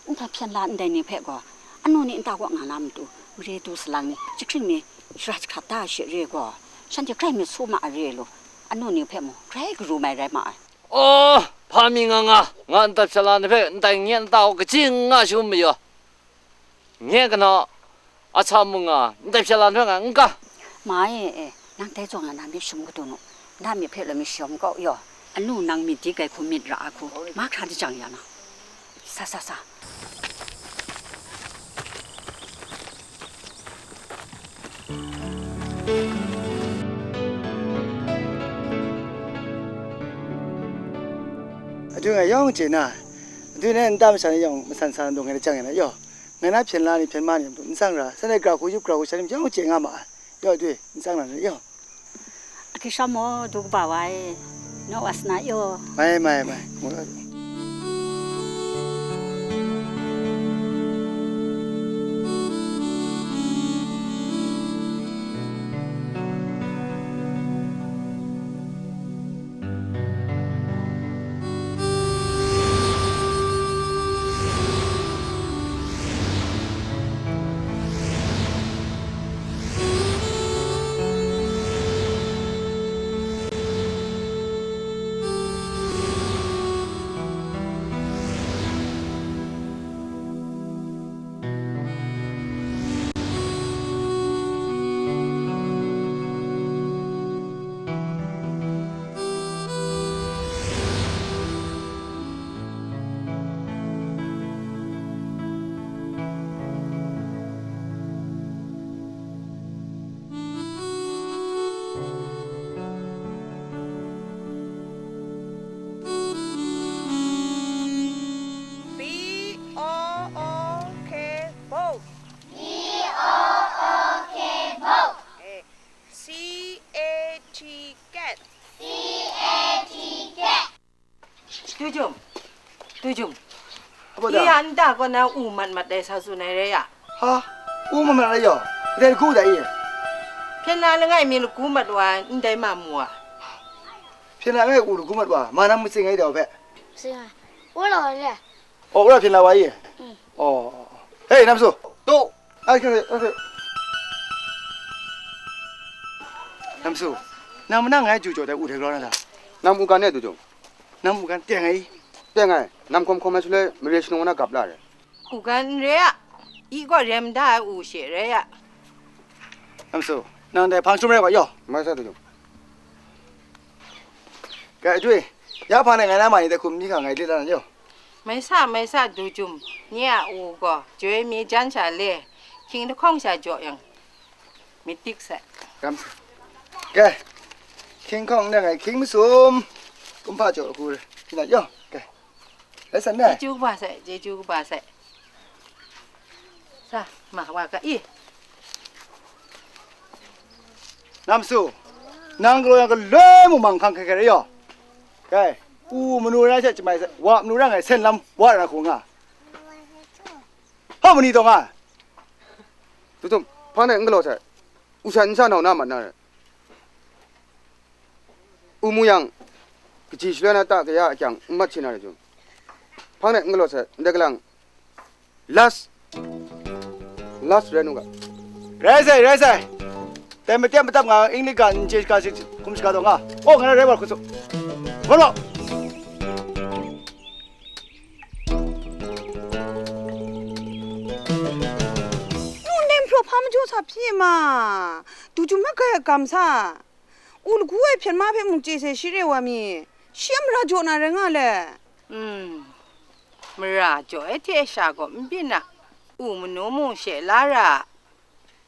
Ndai hpyen la ndai ni hpe gaw, anu ni nta kaw nga na matu, mare du salang ni, jahkring ni, shara jahkrat da ai she re gaw, shanhte grai myit su ma ai re lu, anu ni hpe mung grai karu mai rai ma ai. Aw, hpa mi nga nga, nga ndai hpyen la ni hpe ndai nye nta kaw kaji n nga shangun mayaw. Nye kanaw, a hta mung nga, ndai hpyen la ni hpe nga n ga. Ma e, e, nang dai zawn nga na myit shum kadu nu, na myit hpe law myit shawm kau yaw, anu nang myit di grai hku myit ra ai hku, mahkra jang ya na. Sa, sa, sa. Adun ngai yawng chye na, adun nta masha ni yawng masan sa dung ngai jang ya na yaw, ngai na hpyen la ni hpyen ma ni matu n tsang ra, shanhte gara hku yup gara hku sha ni yawng chye nga ma ai, yaw adun n tsang na ni yaw. Akisha mo du kaba wa e, no wa sna yo. Mai, mai, mai. B O O K, boat. B O O K, boat. Eh, C A T, cat. C A T, cat. Dujum, Dujum. Aba i da? Ya nta kaw na u mat mat dai sa tsun ai rai ya? Ha? U mat mat rai yaw? Kadai lagu da i? Hpyen la langai mi lagu mat wa ndai ma mu a? Hpyen la langai u lagu mat wa? Ma nam matsing ai da hpe? Matsing ai. U la wa le? Oh, u la hpyen la wa i? Mm. Oh. Hei, Namsu. Tu. Ai, hei, hei, hei. Namsu, nang manang ngai ju jaw dai u hte grau na ta? Nang mu gan e, Dujum? Nang mu gan teng ai? Teng ai, nam hkawm hkawm ai shaloi mare shanung na gap la re. U gan n re a, i gaw rem da ai u she rai a. Namsu, nang dai hpang shum rai wa yaw. Mai sa, Dujum. Gai dui, ya hpang de ngai na ma ni dai hkum ni hkang ngai lit la na yaw. Mai sa, mai sa, Dujum, nye a u gaw joi mi jan sha le, hkying lahkawng sha jaw yang, myit dik sai. Ram sa. Gai, hkying hkawng ndai ngai hkying masum, kumhpa jaw hku re, hkying na yaw, gai. Rai san dai. Chyeju kaba sai, chyeju kaba sai. Sa, ma wa ka i. Namsu, nang galaw yang galoi mung mang hkang hkai hkai rai yaw. Kai, u manu rai hte jamai sai, wa manu rai ngai sen lam wa ra hku nga. Hpa mani taw nga? Dujum, hpa nai n galaw sai. U sha nsa nau na mat na rai. U mu yang, kaji shaloi na ta kaya akyang n mat hte na rai jung, hpang de n galaw sai, ndai galang, last, last rai nu ga. Rai sai, rai sai. Dai matep matap nga English ga n chye ga si hkum shaga taw nga. Oh, ngai rai wa hku su. Wan wa. Nu nem hpraw hpa majaw sa hpyi ma? Dujum na gaya gam sa. U lagu ai hpyen ma hpe mung chye sai shi re wa mi? Shi a mara jaw na rai nga le? Mm. Mara jaw ai hte sha gaw n byin a, u manu mung she la ra a.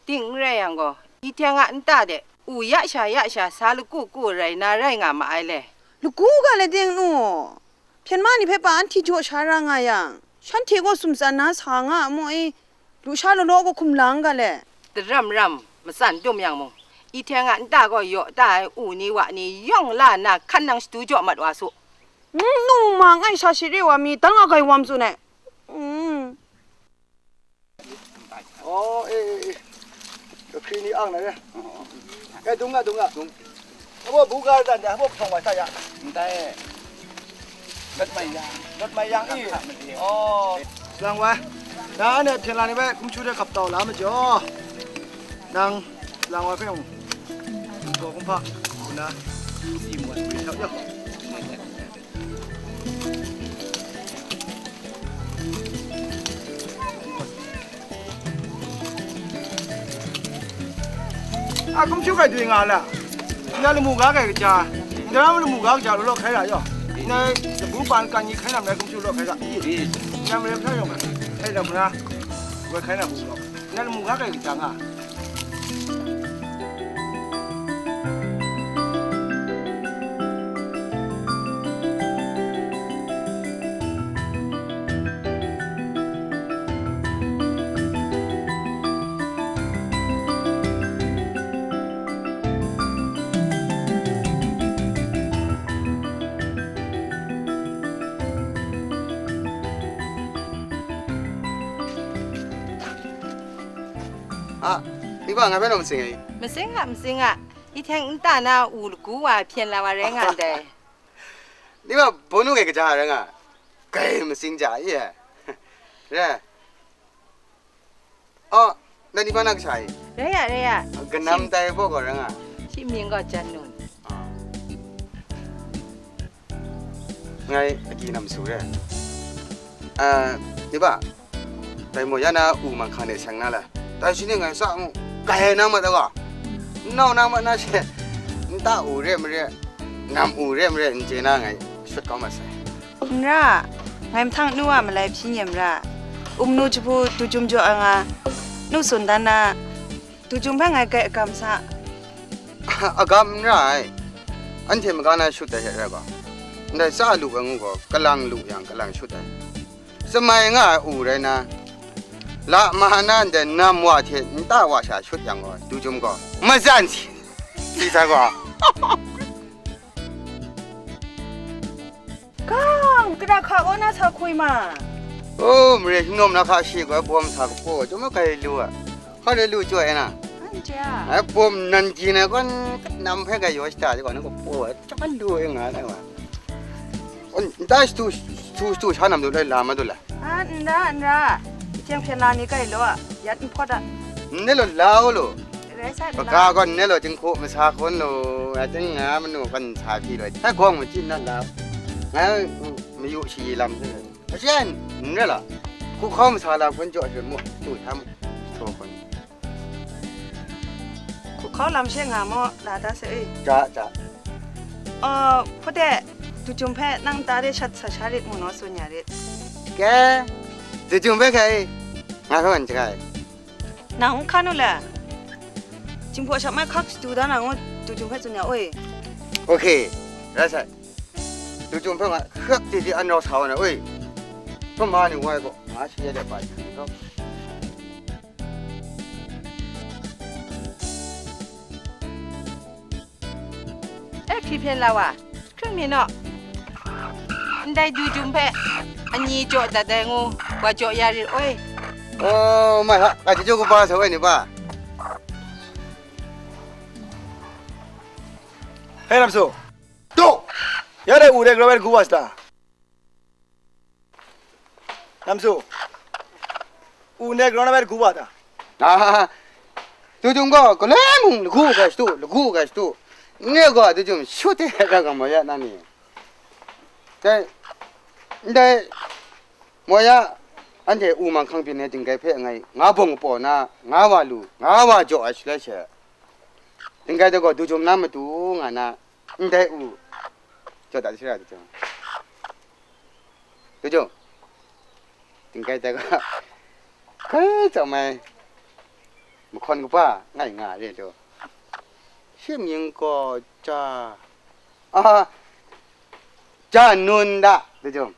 Ting n rai yang gaw, i hteng a nta de, u ya sha ya sha sa lagu ku rai na rai nga ma ai le. Lagu ga le ting nu? Hpyen ma ni hpe pa anhte jaw sha ra nga yang, shanhte gaw sumtsan na sa nga a mu i? Lusha lalaw gaw hkum lang ga le? Daram ram, matsan dum yang mung, i hteng a nta gaw yaw ta ai u ni wa ni yawng la nna hkan nang shadu jaw mat wa su. Mm, nu ma ngai sha shi re wa mi, dan nga gai wam tsun ai. Mm. Oh, eh, eh, eh. Kahkri ni ang na re. Eh, dung nga, dung nga. Dung. Abo bu ga dan da, abo phong wa sa ya. Ndai. Lat mai yang. Lat mai yang i. Kha ma di. Oh. Lang wa. Na ne pyen la ni bai, kum chu de kap tau la ma jo. Nang lang wa fe yong. Ko kum pa. Na. Si mo. Yo. A kum chu kai dwi nga la. Na lamu ga kai kaja. Na lamu ga kaja lo lo kai la yo. Na bu ban kan ni kai nam na kum chu lo kai ga. Na mare pha yong kai la mara. Wa kai na bu lo. Na lamu ga kai kaja nga. A, ni ba ngai hpe naw matsing ai? Matsing a, matsing a. Ih teng nta na u lagu wa hpyen la wa rai nga ndai. Ni ba bawnu ngai kaja rai nga, kai matsing ja i e. Re. Oh, dai ni ba na kasha i? Rai ya, rai ya. Kanam tai bawk gaw rai nga. Shi mying gaw Jan Nun. Ah. Ngai agyi nam su re. Ah, ni ba, dai maw ya na u man hkang de seng na le? Dai shi ni ngai sa ngu, kai na ma da ga. N nau na ma na she, nta u re mare, nam u re mare, n chye na ngai shut kau ma sai. N ra, ngai mahtang nu a malai hpyi nyem ra. Um nu jahpu du jum jaw ai nga, nu tsun dan na, du jum hpe ngai grai agam sa. Agam n ra ai. Anhte maga na shut ai hte rai ga. Ndai tsa lu ai ngu gaw, kalang lu yang kalang shut ai. Shamai nga ai u rai na, la ma na ndai nam wa hte nta wa sha shut yang gaw, du jum gaw, mazan si, si sa gaw. Kang, kara hka kaw na sa hkoi ma? O, mare htingnaw na hka shi gaw bawm sa kapaw, chyawm a kai lu a, hka de lu chyawm ai na. Anhte a? Ai, bawm nan ji na gawn, nam hpe grai yaw shada de gaw, na kapaw, chyawm a lu ai nga ai wa. Nta shatu, shatu, shatu sha nam du lai, la ma du lai. A, n ra, n ra. Jeng hpyen la ni kai law, yat n hpawt a. N ne law la u lu. Rai sa, n la. Hpaga gaw n ne law, jinghku masa hkawn lu, ya ting nga manu gawn sa hpyi lu. Sai hkawng machyin na la. Ngai mayu shayi lam hte. Hpajen, n rai la. Hku hkau masa lam hkawn jaw hte mu, du hta mu. Htaw hkawn. Hku hkau lam she nga mu, la da se e. Ja, ja. Uh, hpawt e, du jum hpe nang nta de shat sa sha rit mu naw tsun ya rit. Ke, du jum hpe hkai, nga hpe wan jahkai. Nang n hkan u le. Jinghpaw shap mai hkak shadu da na ngu du jum hpe tsun ya oi. Okay, rai sai. Du jum hpe nga hkak di di an rau sa wa na oi. Hpa ma ni wai gaw, nga shi ya de ba jahkai. E, hkri hpyen la wa, hkring mi naw. Ndai du jum hpe, anyi jaw dat ai ngu, wa jaw ya rit oi. O, mai ha, ka chyeju kaba sa wai ni ba? Hei, Namsu. Tu! Ya dai u dai grau ai lagu wa sa ta? Namsu, u nek rawng na bai lagu wa ta? Ah, tu jung gaw, galoi mung lagu ga shatu, lagu ga shatu. Nye gaw, tu jung shut te ra ga ma ya na ni. Dai, ndai, mo ya, anhte u mang hkang byin ai dinggai hpe ngai, nga bawng paw na, nga wa lu, nga wa jaw ai shaloi she. Dinggai de gaw, du jum na matu nga na, ndai u, jaw dat shara tu jung. Tu jung, dinggai da ga, hkai tsawm ai, mahkawn kaba ngai nga re tu. Shi mying gaw ja, a, ja nun da, tu jung.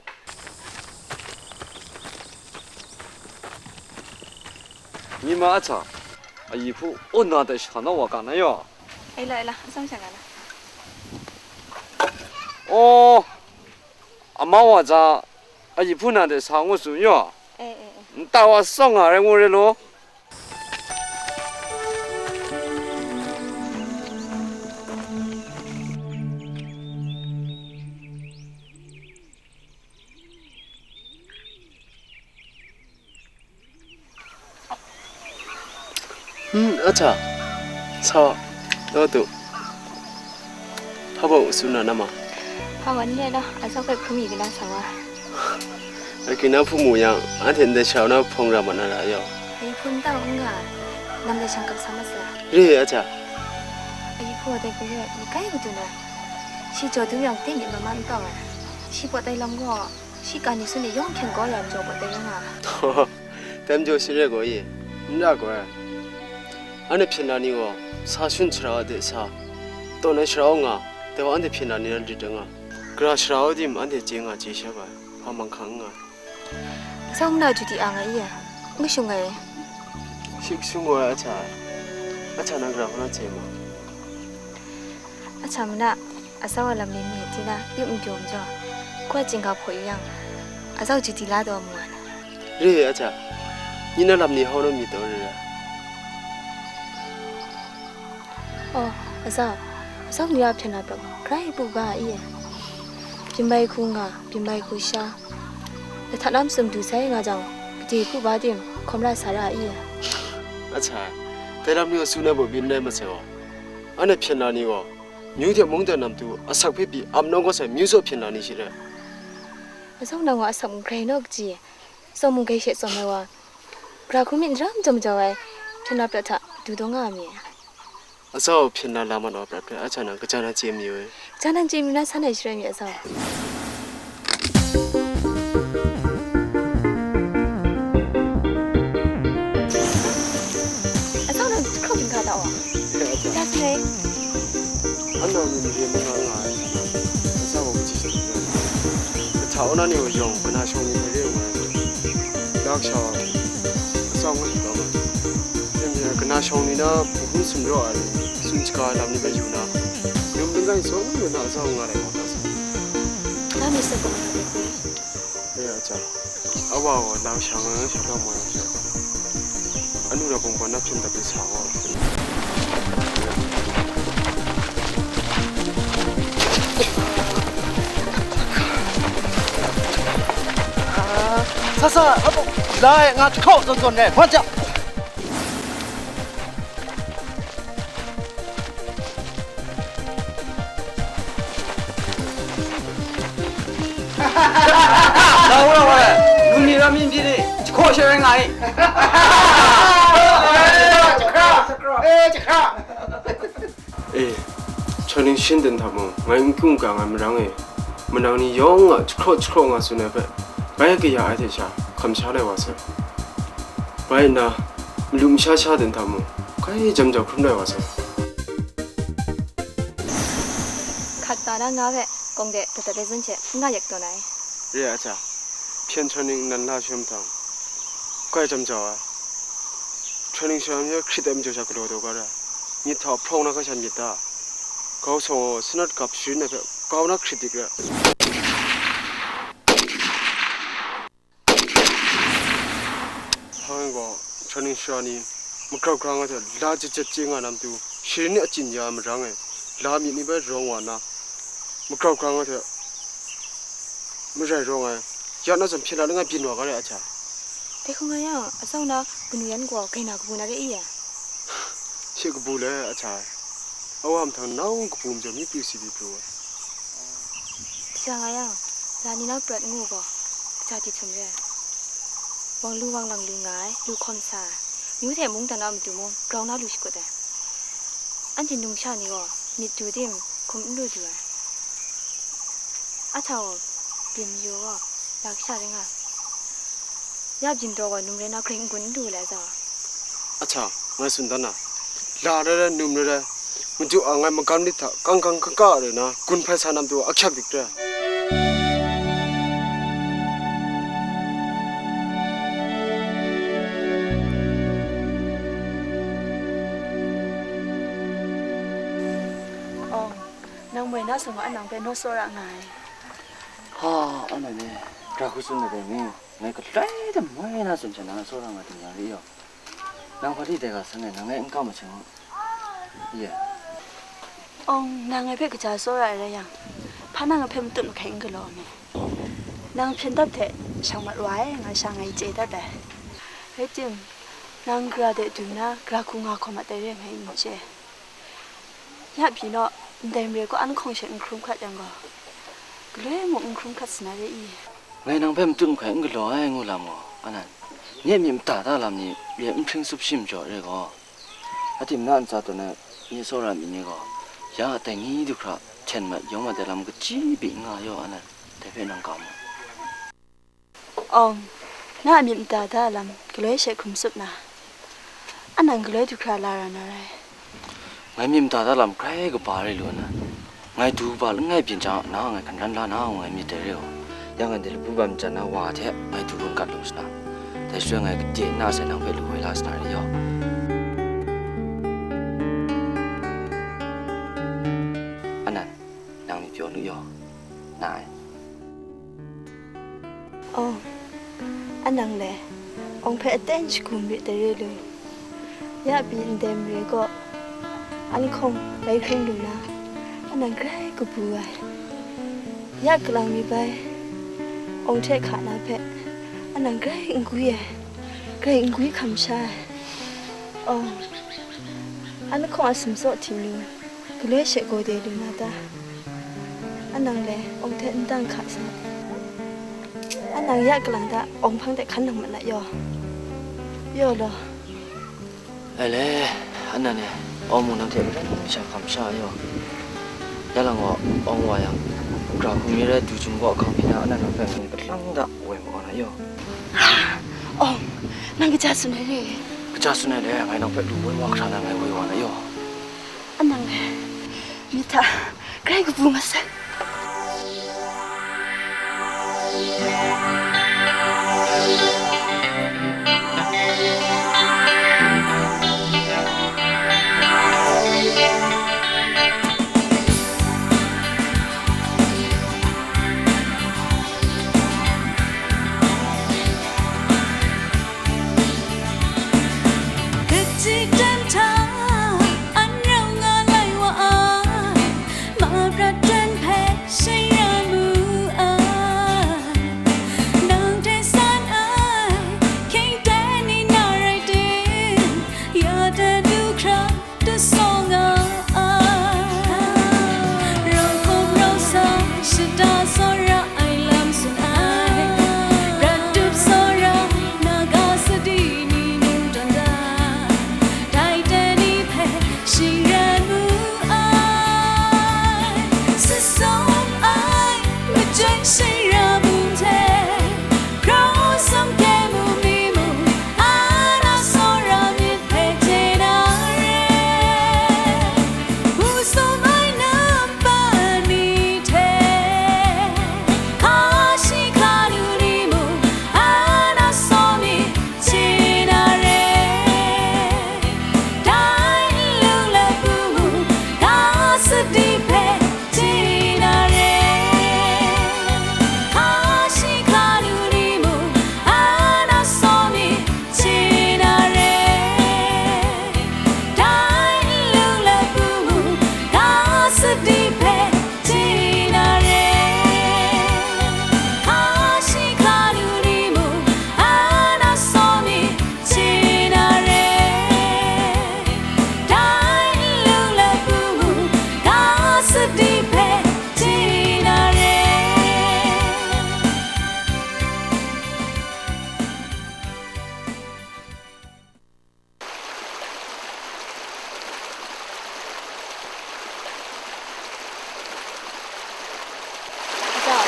Ni ma a cha, a yi hpu, o na tai sha na wa ka na yaw. Ai la, ai la, a tsawm sha nga la. Oh, Amau a ja, a yi hpun na de sa ngu tsun yaw. Eh, eh, eh. Nta wa tsawng nga rai ngu rai law. Hmm, a cha. Sa, do tu. Hpa bau tsun na nama? Hpa wan le lo, a sau hpe hkrum mi kala sa wa. A ki na hpu mu yang, anhte ndai shau na hpawng ra ma na ra yaw. Ai hpun tau n nga, nam dai shang kap sa ma sa. Re, a cha. Ai hpu dai hpe re, ni kai matu na. Shi jaw du yang, teng ni ma ma n tau ai. Shi pawt ai lam gaw, shi ka ni sun ni yawng hkyen gaw ya majaw pawt ai nga. Taw, dai majaw shi re gaw ye, n ra gaw ai. Anhte hpyen na ni gaw, sa shun shara de sa, tawn ai shara nga, dai wa anhte hpyen na ni ran rit nga, gara shara tim anhte chye nga chye sha ba, hpa manghkang n nga. Asau nna ju di a nga i a, n shung ai. Shi shung gaw ai a cha, a cha na gara hkuna chye ma. A cha mana, asau a lam ni mi, tina, yup n jaw majaw, hkua chyingga hpaw yu yang, asau ju di la taw mu ai. Re, a cha, ni na lam ni hau na mi taw re ra. Oh, asau, asau ni a hpyen na prat, grai bu ga a i e. Byin bai hku nga, byin bai hku sha, lahta na masum du sai nga jang, gade hku ba tim, hkawm ra sa ra a i e. A cha, dai lam ni a tsun ai baw byin rai masai gaw, anhte hpyen na ni gaw, Myu hte mungdan nam tu asak hpe pyi ap nawng kau sai myu tsaw hpyen na ni shi rai? Azau nang wa asak magrai naw kaji? Tsawm magrai she tsawm ai wa, gara hku myit n ram jaw majaw ai hpyen na prat hta du daw nga ai mi? Azau hpyen na la mat wa prat hpe a hta nang kaja na chye mayu ai? Kaja nang chye mayu na san ai sharai mi azau. Azau nang jahkraw ginhka da wa? Ginhka sai. Anang ni mare mara nga ai. Azau gaw kaji jahtum rai? Kahta na ni gaw yawng kana shawng ni hpe re nga ai. Lak sha wa, azau ngut yu ga ma. Yen mi kana shawng ni na hpung hpung sumraw ai, sum shaga ai lam ni hpe yu na, num langai zawn lu na azau nga lai wa ta sa. Na mi se gaw, E, a cha, a wa gaw nang sha nga sha hkam wa yang sha, anu ra bungkwan na hpyen dat de sa gaw. Sa sa, a bung, la e, nga jahkraw zawn zawn re, hpa ja. Lau lau ai, lu ni ram yin pyi ni, jahkaw she rai nga i. E, chawning shin ten hta mung, ngai n kyung kang ai marang e, manang ni yawng a jahkraw jahkraw nga tsun ai hpe, bai kaya ai hte sha, hkam sha lai wa sai. Bai nna, malu masha sha ten hta mung, grai jam jau hkrum lai wa sai. Hkak ta na nga hpe, kawng de dat dat ai zawn hte, n nga yak tawn ai. Re ai a cha, hpyen htaw ning nnan la sha mahtang, grai jam jau ai. Htaw ning shara mi hkrit ai majaw sha galaw taw ga ra, myit hta hprawng na hkra sha myit da, grau sa gaw sanat gap sharin ai hpe grau na hkrit dik ra. Hpa ngai gaw, htaw ning shara ni, magrau grang ai hte, la jet jet chye nga na matu, sharin ni achyin ya ai marang e, la myit ni bai rawng wa nna, magrau grang ai hte, marai rawng ai, ya na zawn hpyen la langai byin wa ga re a cha. Dai hkung nga yang, azau na kanu yan gaw, grai na kabu na re i ya? She kabu le, a cha ai. A wa mahtang nau kabu majaw mi pru si pyi pru ai. Kaja nga yang, la ni na prat ngu gaw, kaja di htum re ai. Wang lu wang lang lu nga ai, lu hkawm sa ai, myu hte mungdan a matu mung, grau na lu shakut ai. Anhte numsha ni gaw, myit du tim, hkum n lu lu ai. A hta gaw, byin mayu gaw, la kasha rai nga ai. Ya byin daw gaw, num rai na, grai n-gun n lu ai zaw. A hta, ngai tsun dan na, la rai rai, num rai rai, madu a ngai magam lit hta kang kang kang ka rai na, gun hpai sa na matu a hkyak dik rai. Oh, nang moi na sa gaw, a nang hpe naw tsawra nga ai. Ha, Nang e, gara hku tsun ai dai mi, ngai galoi de moi na tsun hte na tsawra nga ting yang re yaw. Nang hpa di dai ga san e, nang ngai n kam masing u. Ye. Awng, nang ngai hpe kaja tsawra ai rai yang, hpa nang ngai hpe matut mahkai n galaw ai me? Nang hpyen dap hte shang mat wa ai, nga sha ngai chye dat ai. Rai tim, nang gara de du nna, gara hku nga hkawm mat ai re ngai n chye. Ya pyi naw, ndai mare kaw an hkawng she n hkrum hkat yang gaw, galoi mung n hkrum hkat sa na re i? Ngai nang hpe matut mahkai n galaw ai ngu lam gaw, Anan, nye myit mada da lam ni re n hpring tsup shi majaw re gaw, a tim na ntsa tawn ai nye tsawra myit ni gaw, ya a tai ni du hkra hten mat yawng mat ai lam kaji byi n nga yaw, Anan, dai hpe nang kam u. Awng, na a myit mada da lam galoi she hkrum tsup na, a nang galoi du hkra la ra na rai. Ngai myit mada da lam grai kaba rai lu na, ngai du kaba langai byin jang, na ngai hkan ran la na ngu ngai myit dai re u. Yang anhte labu bam jan na wa hte ngai du gun gat lu sa na, dai shaloi ngai gade nna sai nang hpe lu woi la sa na rai yaw. Anan, nang myit pyaw lu yaw, na ai. Oh, a nang le, awng hpe aten shagu marit dai re lu. Ya pyi ndai mare kaw, an hkawng bai hkring lu na, a nang grai kabu ai. Ya kalang mi bai, awng hte hka na hpe, a nang grai n gwi ai, grai n gwi hkam sha ai. Oh, an hkawng a sumtsaw htingnu, galoi she gaw de lu na ta? A nang le, awng hte n dang hka sa. A nang ya kalang ta, awng hpang de hkan nang mat na yaw. Yaw law. Ai le, a nang e, awng mung nang hte maren sha hkam sha yaw. Ya lang gaw, awng wa yang, gara hku mi rai du jum gaw hkang mi na, a nang hpe ngai kalang da woi ma wa na yaw. Awng, nang kaja tsun ai re? Kaja tsun ai le, ngai nang hpe lu woi wa hkra na ngai woi wa na yaw. A nang e, myit hta grai kabu mat sai. Kaji dan hta an rau nga lai wa ai, maprat dan hpe shing ra mu ai. Nang hte san ai, hkying dan ni na rai tim, ya dan du hkra, tasawng nga ai. Rau hkawm rau sa, shata tsawra ai lam tsun ai. Prat dup tsawra, Naga sadi ni ngu tawn da. Dai hte ni hpe shing rai mu ai. Sasawng ai, majoi shing ra mu hte, grau sawng hte mu mi mu, Ana tsawra myit hpe chye na re, hpu sum ai nampa ni hte, hka shi hka lu ni mung, ana tsawra myit chye na re. Dai nlung lapu mung, ga sadi hpe chye na re. Hka shi hka lu ni mung, ana tsawra myit chye na re. Dai nlung lapu mung, ga sadi hpe chye na re. Hka shi hka lu ni mung, ana tsawra myit chye na re. Dai nlung lapu mung, ga sadi hpe chye na re. Aja,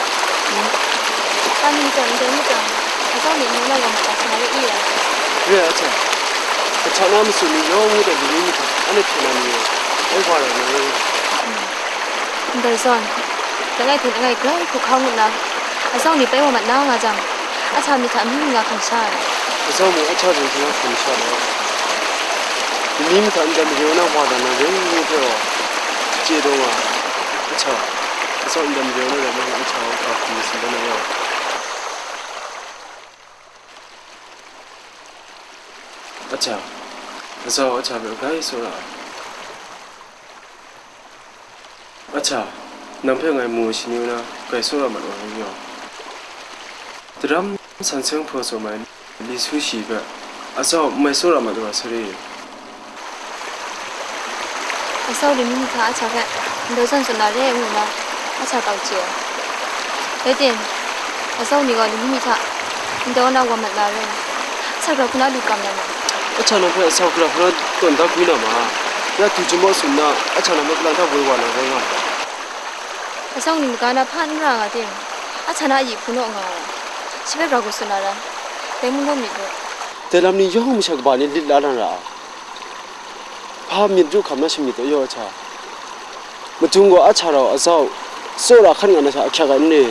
tang ni jang, ndai ni jang, aja ni ngu na wa ma ta sa na re i ya. Re ai, aja. Kasa na masu ni yawng ngut ai lani ni hta, anhte hpyen na ni e, ai wa rai na re. Ndai zawn, langai hte langai grai hkruhkau ngut na, azau ni bai wa mat na nga jang, ahta myit hta amyu mi nga hkam sha ai. Azau ni ahta zawn hkrum hkam sha ai. Lani ni hta ndai majaw na wa dan na rai ngu hpe gaw, chye taw nga, ahta. Atsau ndam rau na rai nna, ahkyak hkam masin dan na yaw. Ahkyak, atsau ahkyak hpe grai tsawra ai. Ahkyak, nang hpe ngai mu ai shani na grai tsawra mat wa rai yaw. Daram san seng hpaw tsawm ai li su shi hpe, atsau n mai tsawra mat wa sari. Atsau ni myi hta ahkyak hpe ndai zawn tsun na re ai ngu nna, ahkyak tau chye ai. Rai tim, atsau ni gaw ni myi hta ndai na wa mat na re ai. Ahkyak hkra hkuna lu kam na ma? Ahkyak nang hpe atsau hkra hkuna tawn da gwi na ma? Ya du chyawm tsun nna, ahkyak nang hpe kalang hta woi wa na rai nga ai. Atsau ni maga na hpa n ra nga tim, ahkyak na a yi hpu naw nga ai. Shi hpe grau hku tsun na rai, dai mung naw myit ru. Dai lam ni yawng masha kaba ni lit la na ra ai. Hpa myit ru hkam na shamyit taw yaw ahkyak. Machung gaw ahkyak rau atsau tsawra hkan nga na sha ahkyak ai n re?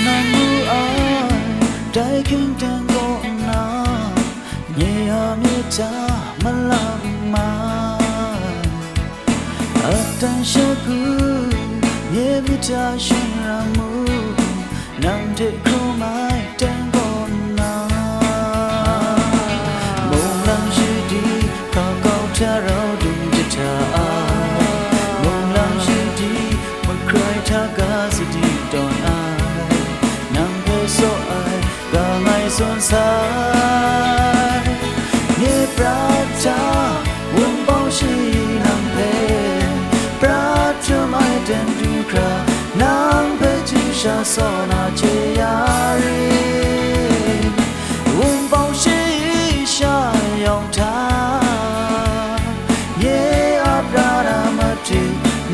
Nang mu ai, dai hkying teng kaw nna, nye a myit hta malap mai. Atan shagu, nye myit hta shing ram mu, nang hte hkrum ai teng kaw nna. Munglang shadi, hka kau hta rau dum jahta ai. Munglang shadi, makrai hta ga sadi tawn ai. Nang hpe saw ai, ga ngai tsun sai. Nye prat hta wunpawng shayi nang hpe prat htum ai ten du hkra, nang hpe hti sha saw na hte ya rit. Wunpawng shayi sha yawng hta, nye a pra na matu,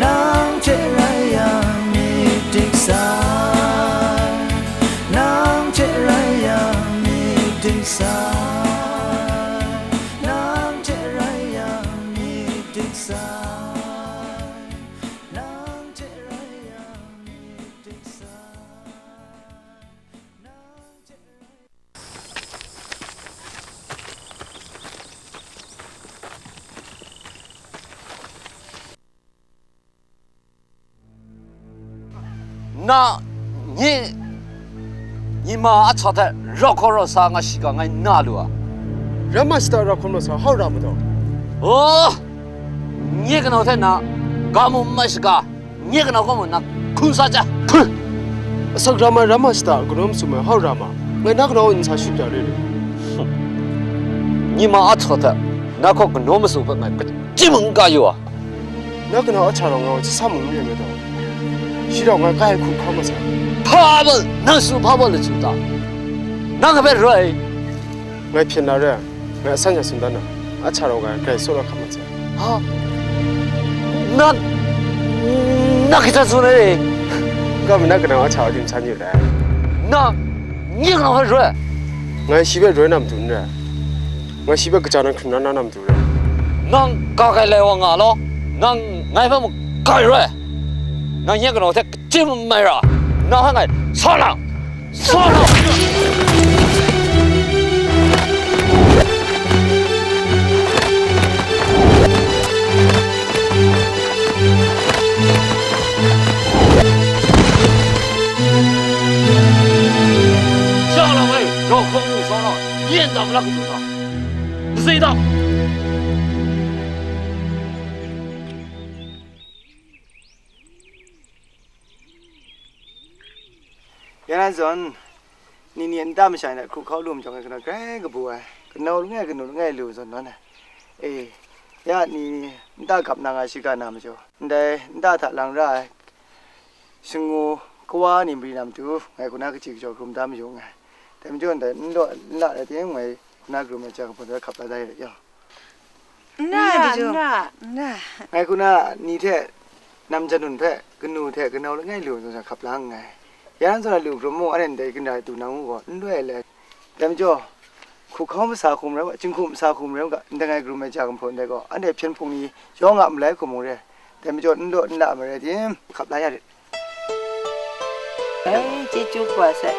nang hte rai yang myit dik sai. Nang hte rai yang myit dik sai. Nang hte rai yang myit dik sai. Nang hte rai yang myit dik sai. Nang hte rai Na, nye, nye ma a hta hte rau hkaw rau sa nga shiga ngai na lu a? Ram ma shada rau hkaw rau sa hau ra ma taw? Oh, nye kanau hte na ga mu n mai shaga, nye kanau gaw mu na hkun sa chya. Hpui! Asak ram ai ram ma shada kanaw masum ai hau ra ma, ngai na kanau n sa shut ya re re? Nye ma a hta hte na hkaw kanaw masum hpe ngai kachyi mung n ka yu a? Na kanau a hta rau nga wa hti sa mung n rai nga ta? Shi rau ngai kai hku hkau ma sai. Hpa baw, nang tsun hpa baw lachyum ta? Nang hpe rai. Ngai hpyen na re ai, ngai asan sha tsun dan na, a hta rau ngai grai tsawra hkam ma sai. Ha? Na, na hkye hta tsun ai? N ga mi na kanau a hta rau dim san yu lai. Na, nye kanau hpe rai? Ngai shi hpe roi na matu n rai. Ngai shi hpe kaja nan hkrum na na matu. Nang ga kai lai wa nga law, nang ngai hpe mung ga rai. Nang nye kanau hte kachyi n mai ra, nang hpe ngai sa lang, sa lang. 下来喂，找空路上了，演咱们那个地方，谁的？ Ya nan zawn, ni ni a nta masha ni hta hkru hkau lu majaw ngai kanau grai kabu ai, kanau langai kanu langai lu zawn nawn ai. E, ya ni nta gap na nga shiga na majaw, ndai nta hta lang ra ai Shangu kawa ni mari na matu, ngai hku na kaji kajaw hkrum da mayu nngai. Dai majaw ndai n law n la rai timung, ngai hku na karum ai ja kahpung hta hkap la da ai rai yaw. N ra, n ra, n ra. Ngai hku na ni hte, nam janun hpe, kanu hte kanau langai lu zawn hkap la nngai. Ya zawn lu hkrum mu, anhte ndai kandai du na ngu gaw, n loi ai le. Dai majaw, hku hkau masa hku marai u ga, jinghku masa hku marai u ga, ndai ngai karum ai ja kahpung ndai gaw, anhte hpyen hpung ni yawng a malai hku mung re. Dai majaw, n law n la ai marai tim, hkap la ya rit. Ai, chyeju wa sai.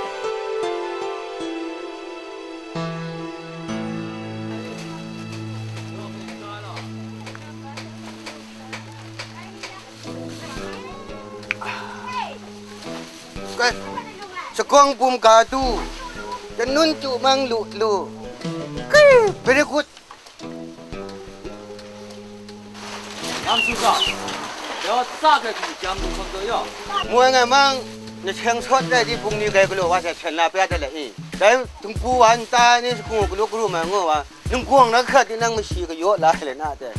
Kai, shagawng bum ga du, janun tu mang lu lu. Kai, very good. Yang su ga, ya sa ga di jam du kong do ya. Moi ngai mang, na seng sawt dai di bung ni kai galaw wa sai hpyen la pya da le i. Dai tung pu wa nta ni sa hku galu garu mai ngo wa, nungguang na hkrat di nang mashi kayaw la ai le na te.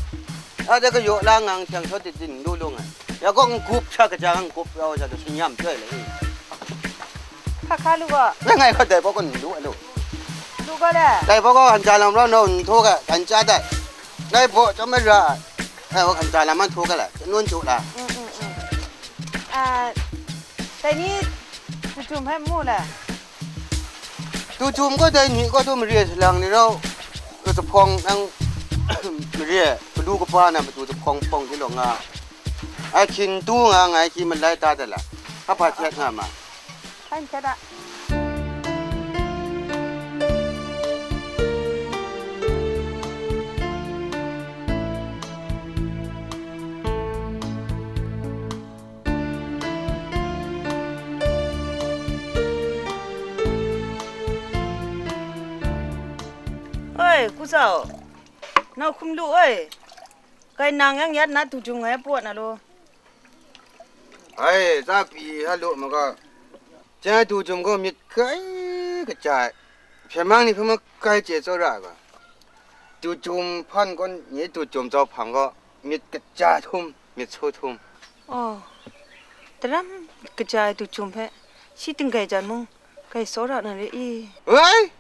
A de kayaw la ngang seng sawt di din lu lu ngai. Ya gaw n gup sha kaja ngang gup rau sha lu shi nyam chyoi le i. Hka hka lu gaw. Ngai ngai hkawt dai bawk gaw n lu a lu. Lu gaw le. Dai bawk gaw hkan ja lam rau nau n htaw ga, gan cha dai. Dai baw chyawm ai ra ai. Dai bawk hkan ja lam an htaw ga lai, janun jaw la. Mm, mm, mm. A, dai ni, tu jum hpe mu le. Tu jum gaw dai ni gaw tu mare salang ni rau, tu jahpawng nang, mare, galu kaba na matu jahpawng hpawng di law nga. Ai hkyin tu nga ngai hkyi malai ta da la. Hpa htet nga ma. Hpa htet a. Oi, Ku Zau, nau hkum lu oi. Kai nang yang yat na tu jum ngai pawt na lo. Ai, tsa pyi ha lu maga. Chyen ai tu jum gaw myit kai kaja ai. Hpyen mang ni hpe makai chye tsawra ai ga. Tu jum hpan gaw nye tu jum zau hpang gaw myit kaja htum, myit su htum. Oh, daram myit kaja ai tu jum hpe shi tinggai jan mung, kai tsawra na re i. Wai!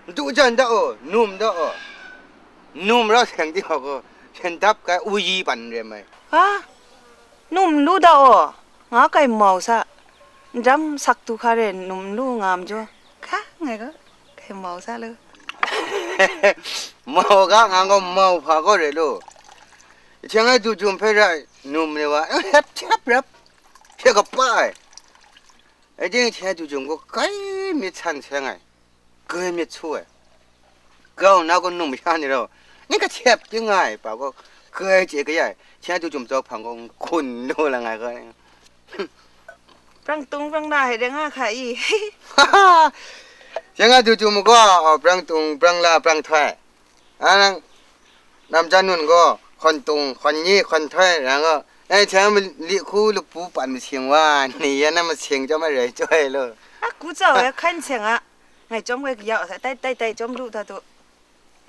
Ndu jan da aw, num da aw. Num rau seng di gaw, hpyen dap kai uyi ban n re mai. Ha? Num lu da aw, nga kai mau sa. Ndam sak du hka re num lu nga majaw, hka ngai gaw kai mau sa lu. Mau ga nga gaw mau hpa gaw re lu. Hkyeng ai du jum hpe rai num re wa, hep hep rap, hpye kapa ai. Ating hkyeng ai du jum gaw kai myit san seng ai, kai myit su ai. Grau na gaw num sha ni rau, ni kahtep ting nga ai pa gaw, kai chye kaya ai, hkyeng ai du jum zau hpang gaw n hkun lu la ngai gaw. Prang tung prang la hai de nga hka i. Hkyeng ai du jum gaw, prang tung, prang la, prang htoi. A nang, nam ja nun gaw, hkawn tung, hkawn nyi, hkawn htoi, rai nga, dai hte mali hku lapu pan masing wa, ni yan na masing chyawm ai rai chyawm ai law. A ku tsau e, hkan seng a, ngai chyawm kai kayau sa, tai, tai, tai, chyawm lu hta tu.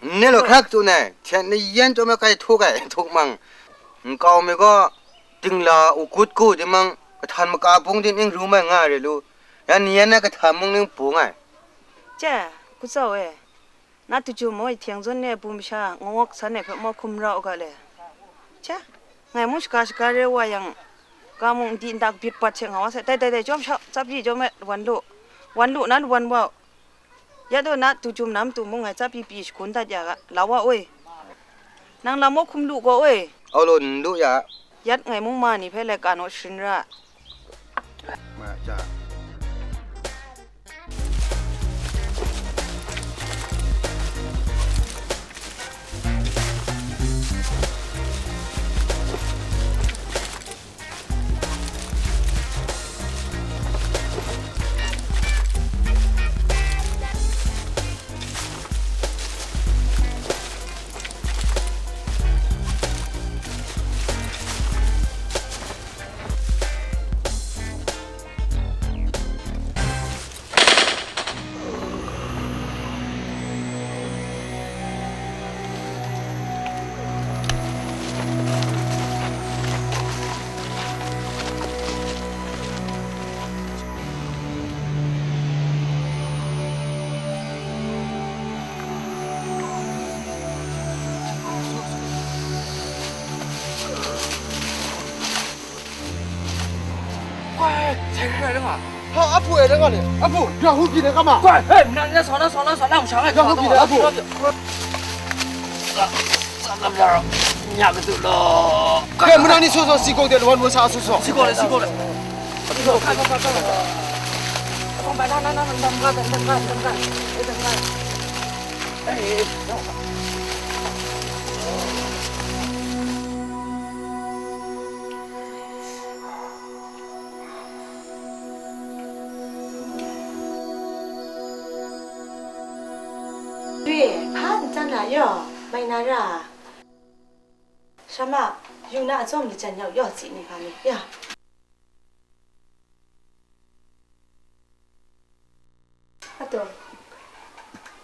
Ni law hkrak tsun ai, hte ni yan chyawm ai kai htuk ai, htuk mang. Nkau mi gaw, dingla u gut gu di mang, kahtan maka bung di ning ru mai nga ai rai lu, yan ni yan na kahtan mung ning bung ai. Che, ku tsau e. Na tu jum moi htiang zawn e bum sha ngawk san ai hpe mau hkum ra u ga le. Cha, ngai mung shaga shaga re wa yang, ga mung ndi ndak bit bat hte nga wa sai, tai, tai, tai, jawm shau, tsap yi jawm e, wan lu, wan lu na lu wan wa u. Ya daw na tu jum na matu mung ngai tsap yi pyi shagun dat ya ga, la wa oi. Nang lam mau hkum lu gaw oi. Au law n lu ya. Yat ngai mung ma ni hpe laika naw sharin ra. Ma ja. Rai nga. Ha, a hpu e rai nga le. A hpu, ya hu pyi le ka ma. Kwai, hei, nang ni sa na, sa na, sa na, mung sha ngai, ya hu pyi le, a hpu. Sa na bya, nya ka tu lo. Ke, mung nang ni so so, si go de, wan wo sa so so. Si go le, si go le. Si go, kai, kai, kai, kai. Kong bai, na, na, na, na, na, na, na, na, na, na, na, na. Eh, eh, eh. Re, hpa n tsan na yaw, mai na ra. Shama, yu na a tsawm ni jan yau yaw tsi ni ga ni, ya. Ataw,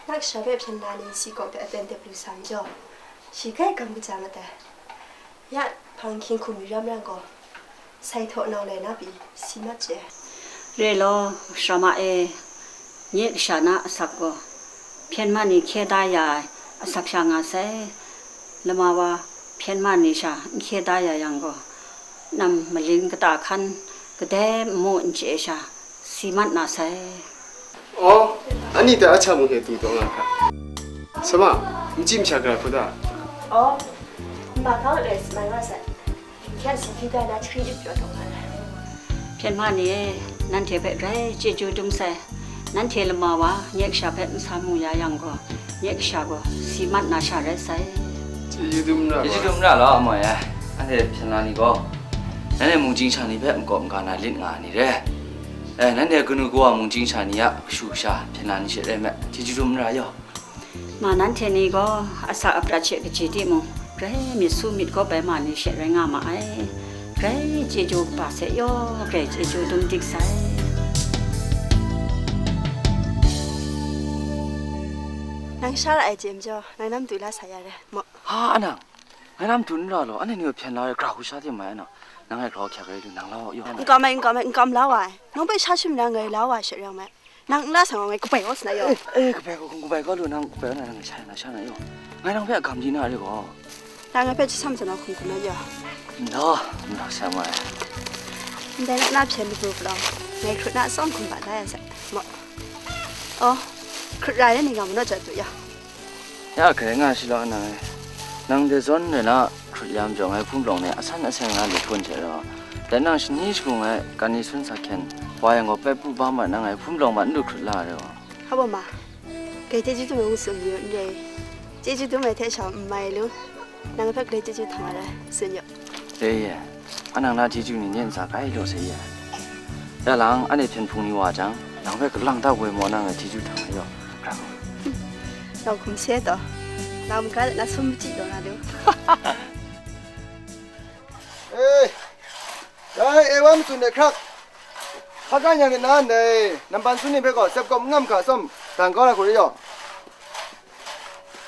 na kasha hpe hpyen na ni si kaw hte aten tep lu sa majaw, shi grai gam kaja mat ai. Ya hpang hkying hkum yu ram yang gaw, sai htaw nau lai na pyi si mat je. Re law, Shama e, nye kasha na asak gaw, hpyen man ni hkye da ya ai asak sha nga sai. Lama wa hpyen man ni sha n hkye da ya yang gaw, nam maling kata hkan kadai nmu n chye sha, si mat na sai. Aw, ani ta a hta mung hte du taw nga hkra. Sama, n chyi masha gara hku ta? Aw, nma kau le si mai wa sai. Hkyen si hkyi tai na hkri ip pyaw taw nga ai. Hpyen ma ni e, nanhte hpe grai chyeju dum sai. Nanhte lama wa, nye kasha hpe n sa mu ya yang gaw, nye kasha gaw si mat na sha rai sai. Chyeju dum ra, chyeju dum ra law, amai e. Anhte hpyen la ni gaw, nanhte mungchying sha ni hpe makaw maga na lit nga ai ni re. Eh, nanhte kanu kawa mungchying sha ni a kashu kasha hpyen la ni she rai me, chyeju dum ra yaw. Ma nanhte ni gaw asak aprat she kaji timung, grai myit su myit gawp ai ma ni she rai nga ma ai. Grai chyeju kaba se yaw, grai chyeju dum dik sai. Nang sha ra ai chye majaw, nang nam tu la sa ya re, maw? Ha, anang, ngai nam tu n ra law, anhte ni hpyen la ai, gara hku sha tim mai, anang, nang ngai grau hkyak rai lu, nang la wa, yaw. N kam ai, n kam ai, n kam la wa ai. Nang hpe sha shim na ngai la wa ai she rai yang mai. Nang n la sa nga, ngai kabai kau sa na yaw. Eh, eh, kabai kau, hkum kabai kau lu, nang kabai kau na, nang sha na, sha na yaw. Ngai nang hpe agam di na re gaw. Nang ngai hpe jasam sa na hkum hkum na yaw. Nda, nda sa ma ai. Ndai na, na hpyen lu lu, ngai hkrut na atsawm hkum ba da ya sai. Maw. Oh, hkrut ra ai ni nga manaw ja tu yaw. Ya grai nga shi law, nang e. Nang de zawn rai na, hkrut ya majaw ngai hpung lawng ni asan aseng na lu htawn hte rau, dai nang shani shagu ngai kan ni sun sa hkyen, wa yang gaw pet bu ba mat na ngai hpung lawng mat n lu hkrut la ai rau. Hpa baw ma, grai chyeju dum ai ngu tsun mayu n re, chyeju dum ai hte shawng n mai lu, nang hpe grai chyeju htang ai rai, tsun yu. Re ye, anang na chyeju ni nye ntsa kai law sai ye. Ya lang, anhte hpyen hpung ni wa jang, nang hpe kalang da woi maw na ngai chyeju htang ai yaw, hkra. Nau hkum se taw, nang maga de na sum machyi taw na du. Ei, dai, e wa matsun de hkrak. Hka ga nyang de na ndai, nampan sun ni hpe gaw, tsep kawm n ngam hka tsawm, dan kau na hku re yaw.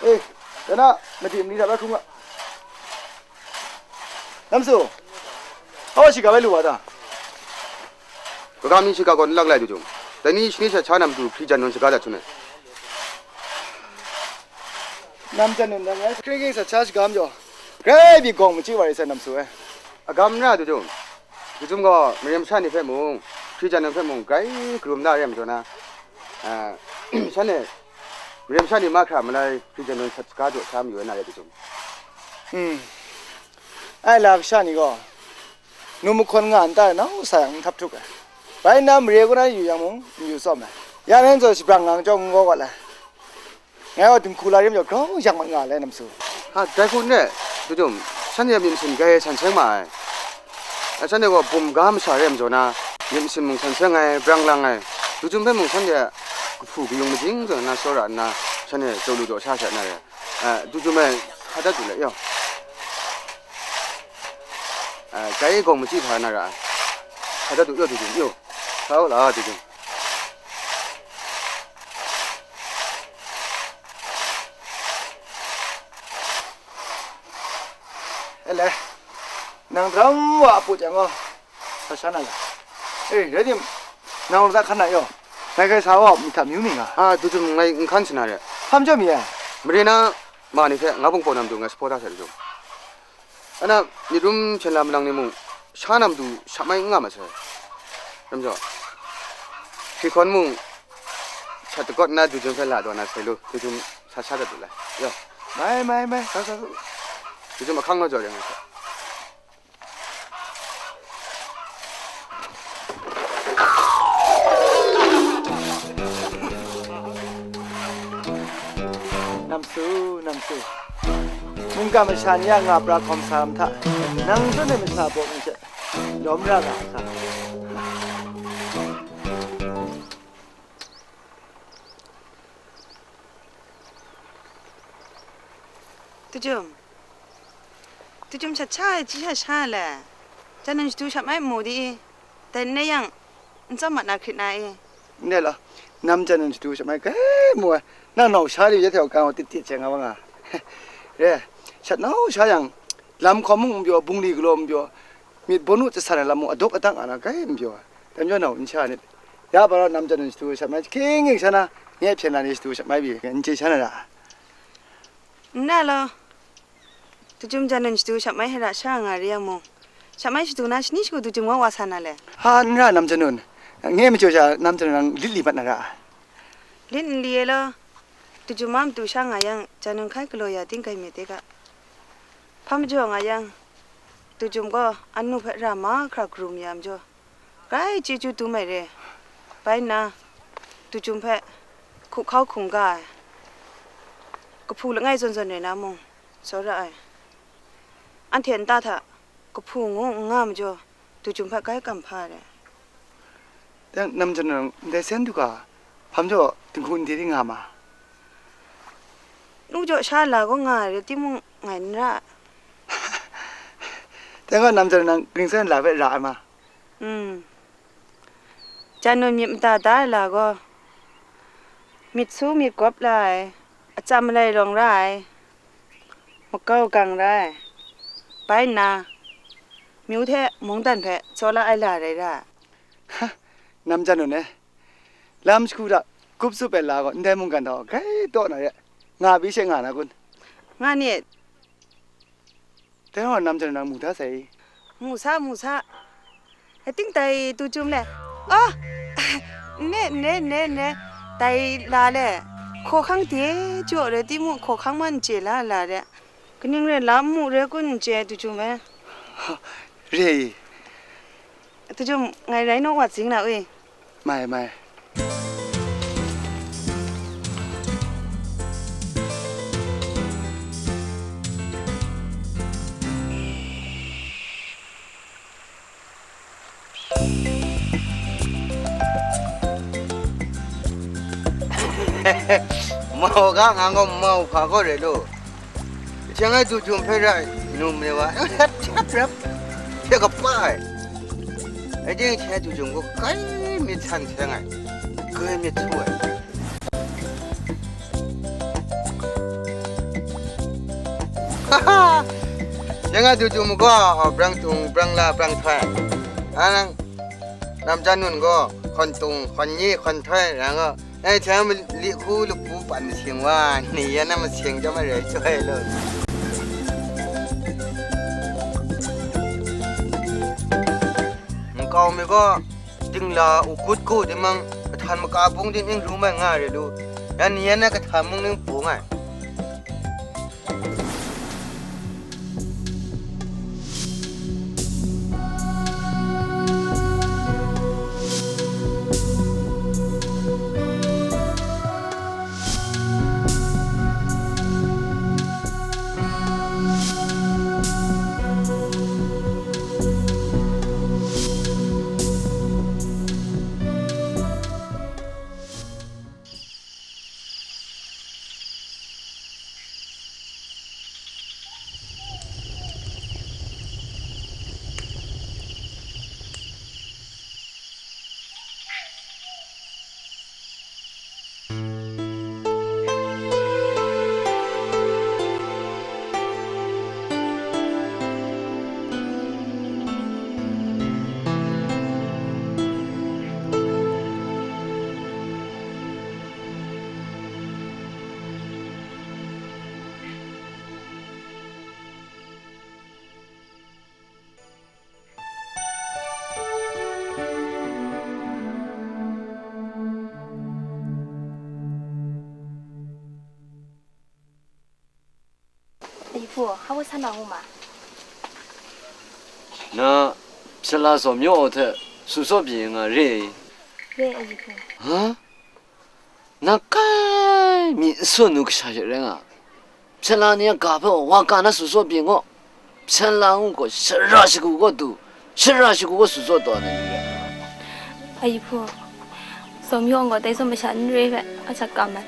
Ei, dai na, madi mali hta bai hkrum nga. Namsu, hpa wa shiga bai lu wa ta? Kaga mi shiga gaw n lak lai du jung, dai ni shani sha sha na matu hpri jan nawn shaga dat hte. Nam jan nawn dan ai, hkring hkring sha sha shaga majaw, grai byi gawng machyi wa rai sai, Namsu e. Agam n ra du jung, du jum gaw mare masha ni hpe mung, hpri jan nawn hpe mung, grai karum da re ai majaw na, a, shanhte mare masha ni mahkra malai hpri jan nawn sat shaga jaw sha mayu ai na re du jum. Hmm. Ai la kasha ni gaw, nu mahkawn nga nta e nau sa yang n htap htuk ai. Bai nna, mare kaw na yu yang mung, n yu tsawm ai. Ya nen zaw shabrang nga chyawm n gaw gat ai. Ngai gaw dinghku la rim jaw grau yang mat nga ai, Namsu. Ha, dai hku n rai, du jum, shanhte a myit masin grai san seng ma ai. A, shanhte gaw bum ga masha re ai majaw na, myit masin mung san seng ai, brang lang ai. Du jum hpe mung shanhte a kahpu kayung majing zawn na, tsawra nna, shanhte jaw lu jaw sha sha na re. A, du jum e, hka dat du let yaw. A, grai gawng machyi hta na ra ai. Hka dat du yaw, du jum yaw. Hka u la, du jum. E le, nang daram wa a put yang gaw, sa sha na la. E, rai tim, nang lata hkan na yaw, ngai hkrai sa wa, myit hta myu mi nga. A, du jum ngai n hkan sa na re. Hpa majaw mi ai? Mare na ma ni hte nga bungpawng na matu ngai sa hpaw da sai du jum. Ana, myit rum hpyen la malang ni mung, sha na matu sha mai n nga masai. Namjaw, hkri hkawn mung shat dakawt nna dujum hpe la daw na sai lu, dujum sa sha dat lu lai. Yaw, mai, mai, mai, sa, sa, sa. Dujum ahkang naw jaw ring ai hte. Namsu, namsu. Mungga masha ni a nga pra hkawm sa lam hta, nang zawn ai masha baw ni hte lawm ra ga a hka? Dujum. Dujum shat sha ai, chyi sha sha ai le. Jan nun shadu shat mai n mu di i? Dai n rai yang, n tsawm mat na hkrit na i? Ndai law, nam jan nun shadu shat mai grai mu ai. Nang nau sha de ya hte wa kan wa tit tit chye nga wa nga. Re, shat nau sha yang, lam hkawm mung n pyaw, bungli galaw n pyaw, myit bawnu chyasan ai lam mung adawk adak nga na grai n pyaw ai. Dai majaw nau n sha nit. Ya, pa rau nam jan nun shadu shat mai, hkying hkying sha na, nye hpyen na ni shadu shat mai pyi, n chye sha na ra? N na law, Dujum jan nun shadu shat mai hkra sha nga re yang mung, shat mai shadu na shani shagu dujum wa wa sa na le? Ha, n ra, nam jan nun. Nge majaw sha, nam jan nun nang lit li mat na ra? Lit n li e law, dujum a matu sha nga yang, jan nun hkai galaw ya ting grai myit de ga. Hpa majaw nga yang, dujum gaw anu hpe ra mahkra karum ya majaw, grai chyeju dum ai re. Bai nna, dujum hpe hkuhkau hkungga ai, kahpu langai zawn zawn rai na mung, tsawra ai. Anhte nta hta kahpu ngu n nga majaw, dujum hpe grai kam hpa ai. Dang nam jan nang ndai sen du ga, hpa majaw dinghku ndai ri nga ma? Nu jaw sha la gaw nga ai rai timung, ngai n ra. Dai gaw nam jan nang gringsan la hpe ra ai ma? Mm. Jan nun myit mada da ai la gaw, myit su myit gawp la ai, atsam malai rawng ra ai, makau gang ra ai, bai nna, myu hte mungdan hpe tsawla ai la rai ra ai. Ha, nam jan nun e, lam shagu hta gup zup ai la gaw ndai mungkan hta grai taw na re, nga bi she nga na kun? Nga ni. Dai gaw nam jan nang mu da sai. Mu sa, mu sa. Ating dai dujum le. Oh! Ne, ne, ne, ne. Dai la le. Hkaw hkang de jaw rai timung, hkaw hkang man n chye la la de. Kaning rai lam mu rai kun n chye dujum e. Re i. Dujum ngai rai naw wa zing na wi. Mai, mai. Mau ga nga gaw mau hpa gaw rai lu. Chyang ai dujum hpe rai num re wa, hep hep rap, hte kapa ai. Ating hte dujum gaw kai myit san seng ai, kai myit su ai. Chyang ai dujum gaw brang tung, brang la, brang htoi. A nang, nam jan nun gaw, hkawn tung, hkawn nyi, hkawn htoi, rai nga. Dai hte mali hku lapu pat masing wa, ni yan na masing chyawm ai rai chyawm ai law. Nkau mi gaw, dingla u gut gu timang, kahtan maka bung ting ning ru mai nga re lu, yan ni yan na kahtan mung ning bung ai. Ayi hpu, hpa wa san na ngu ma? Na, hpyen la zawn maw hte su tsaw pyi nga re i? Re, ayi hpu. Ha? Na kai mi n sun nu kasha she rai nga. Hpyen la ni a ga hpe wa ka na su tsaw pyi ngaw. Hpyen la ngu gaw shara shagu gaw du, shara shagu gaw su tsaw taw na ni rai. Ayi hpu, zawn maw gaw dai zawn masha n re hpe a hta kam ai.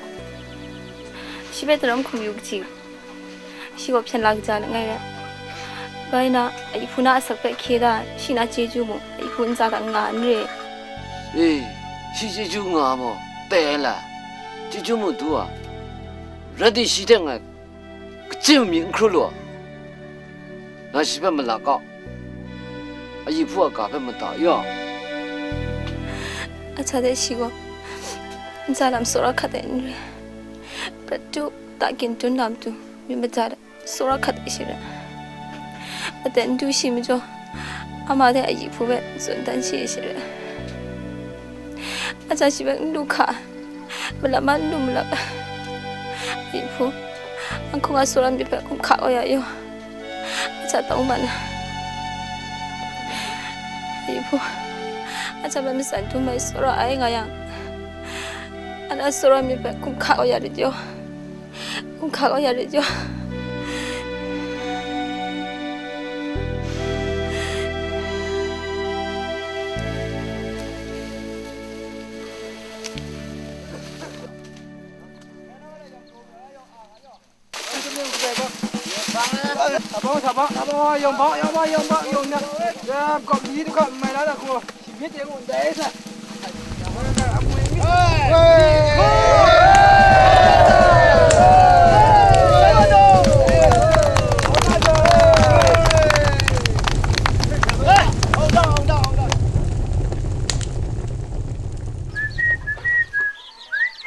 Shi hpe daram hkum yu kaji. Shi gaw hpyen la kaja langai rai. Bai na, ayi hpu na asak hpe hkye da, shi na chyeju mung, ayi hpu ntsa hta n nga n re. E, shi chyeju nga maw? Teng ai la, chyeju mung du a, rai di shi hte ngai kachyi mi n hkru lu a, ngai shi hpe malak kau, ayi hpu a ga hpe mada yaw. A hta de shi gaw ntsa lam tsawra hkat ai n re, prat tu, ta gin tun lam tu, myit mada de tsawra hkat ai shi rai. Aten n du shi majaw, ama de ayi hpu hpe tsun dan shi ai shi rai. A hta shi hpe n du hka ai, malap ma n du malap ai. Ayi hpu, anhkung a tsawra myit hpe hkum hka kau ya yaw. A hta tawng ban ai. Ayi hpu, a hta hpe matsan dum ai tsawra ai nga yang, a na tsawra myit hpe hkum hka kau ya rit yaw. Hkum hka kau ya rit yaw.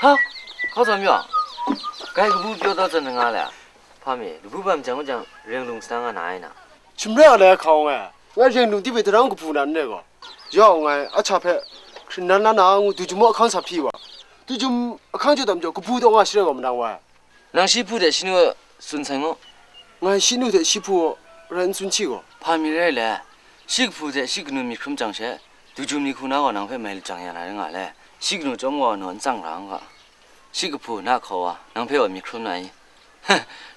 Ha? Hkau sa myu a? Gai kabu pyaw taw tsun nga le? Hpa mi, labu bam jang u jang, reng lung sa nga na ai na? Shim rai a lai hkau nga ai. Ngai reng lung di hpe daram kabu na n rai gaw. Yau ngai, a hta hpe hkrin nan na na ngu dujum a ahkang sa hpyi wa. Dujum ahkang jaw dam jaw kabu taw nga shi rai wa manang wa. Nang shi hpu de shi nu e tsun sai ngu. Ngai shi nu hte shi hpu rai n tsun hti gaw. Hpa mi rai le, shi kahpu hte shi kanu myit hkrum jang she, dujum ni hku na gaw nang hpe mai lajang ya na rai nga le, shi kanu chyawm wa naw n tsang ra n ga. Shi kahpu na hkaw wa, nang hpe wa myit hkrum na i?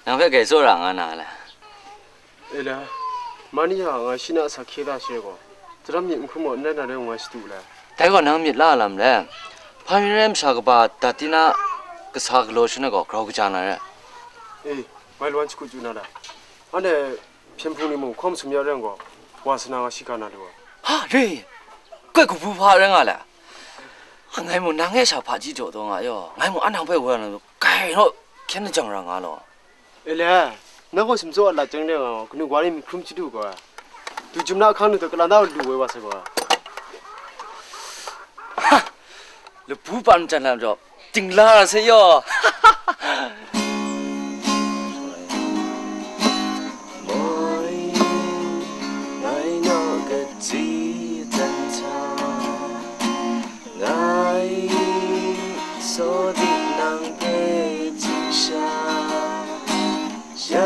Nang hpe gai tsawra nga na le. E la, ma ni hta ngai shi na asak hkye da she gaw, daram myit n hkrum gaw n rai na rai ngu ngai shadu le. Dai gaw nang myit la a lam le, hpa mi rai masha kaba dat di na kasa galaw shanhte gaw grau kaja na re. E, ngai lawan shakut chyu na da. Anhte hpyen hpung ni mung hkaw masum ya rai gaw, wa sa na nga shi ga na lu ai. Ha, re, kai kabu hpa rai nga le. Ngai mung nang e sha hpaji jaw taw nga yaw, ngai mung a nang hpe wa na lu, kai naw hkyen lajang ra nga law. E le, nang gaw sumtsaw a lat chyang de nga gaw, kanu wa ni myit hkrum chyu du gaw ai. Dujum na ahkang nu hte kalan da lu woi wa sai gaw ai. Ha! Labu pan majan lam jaw, dingla ra sai yaw. Moi, ngai naw katsi tan hta. Ngai saw di nang hpe chyu sha, sha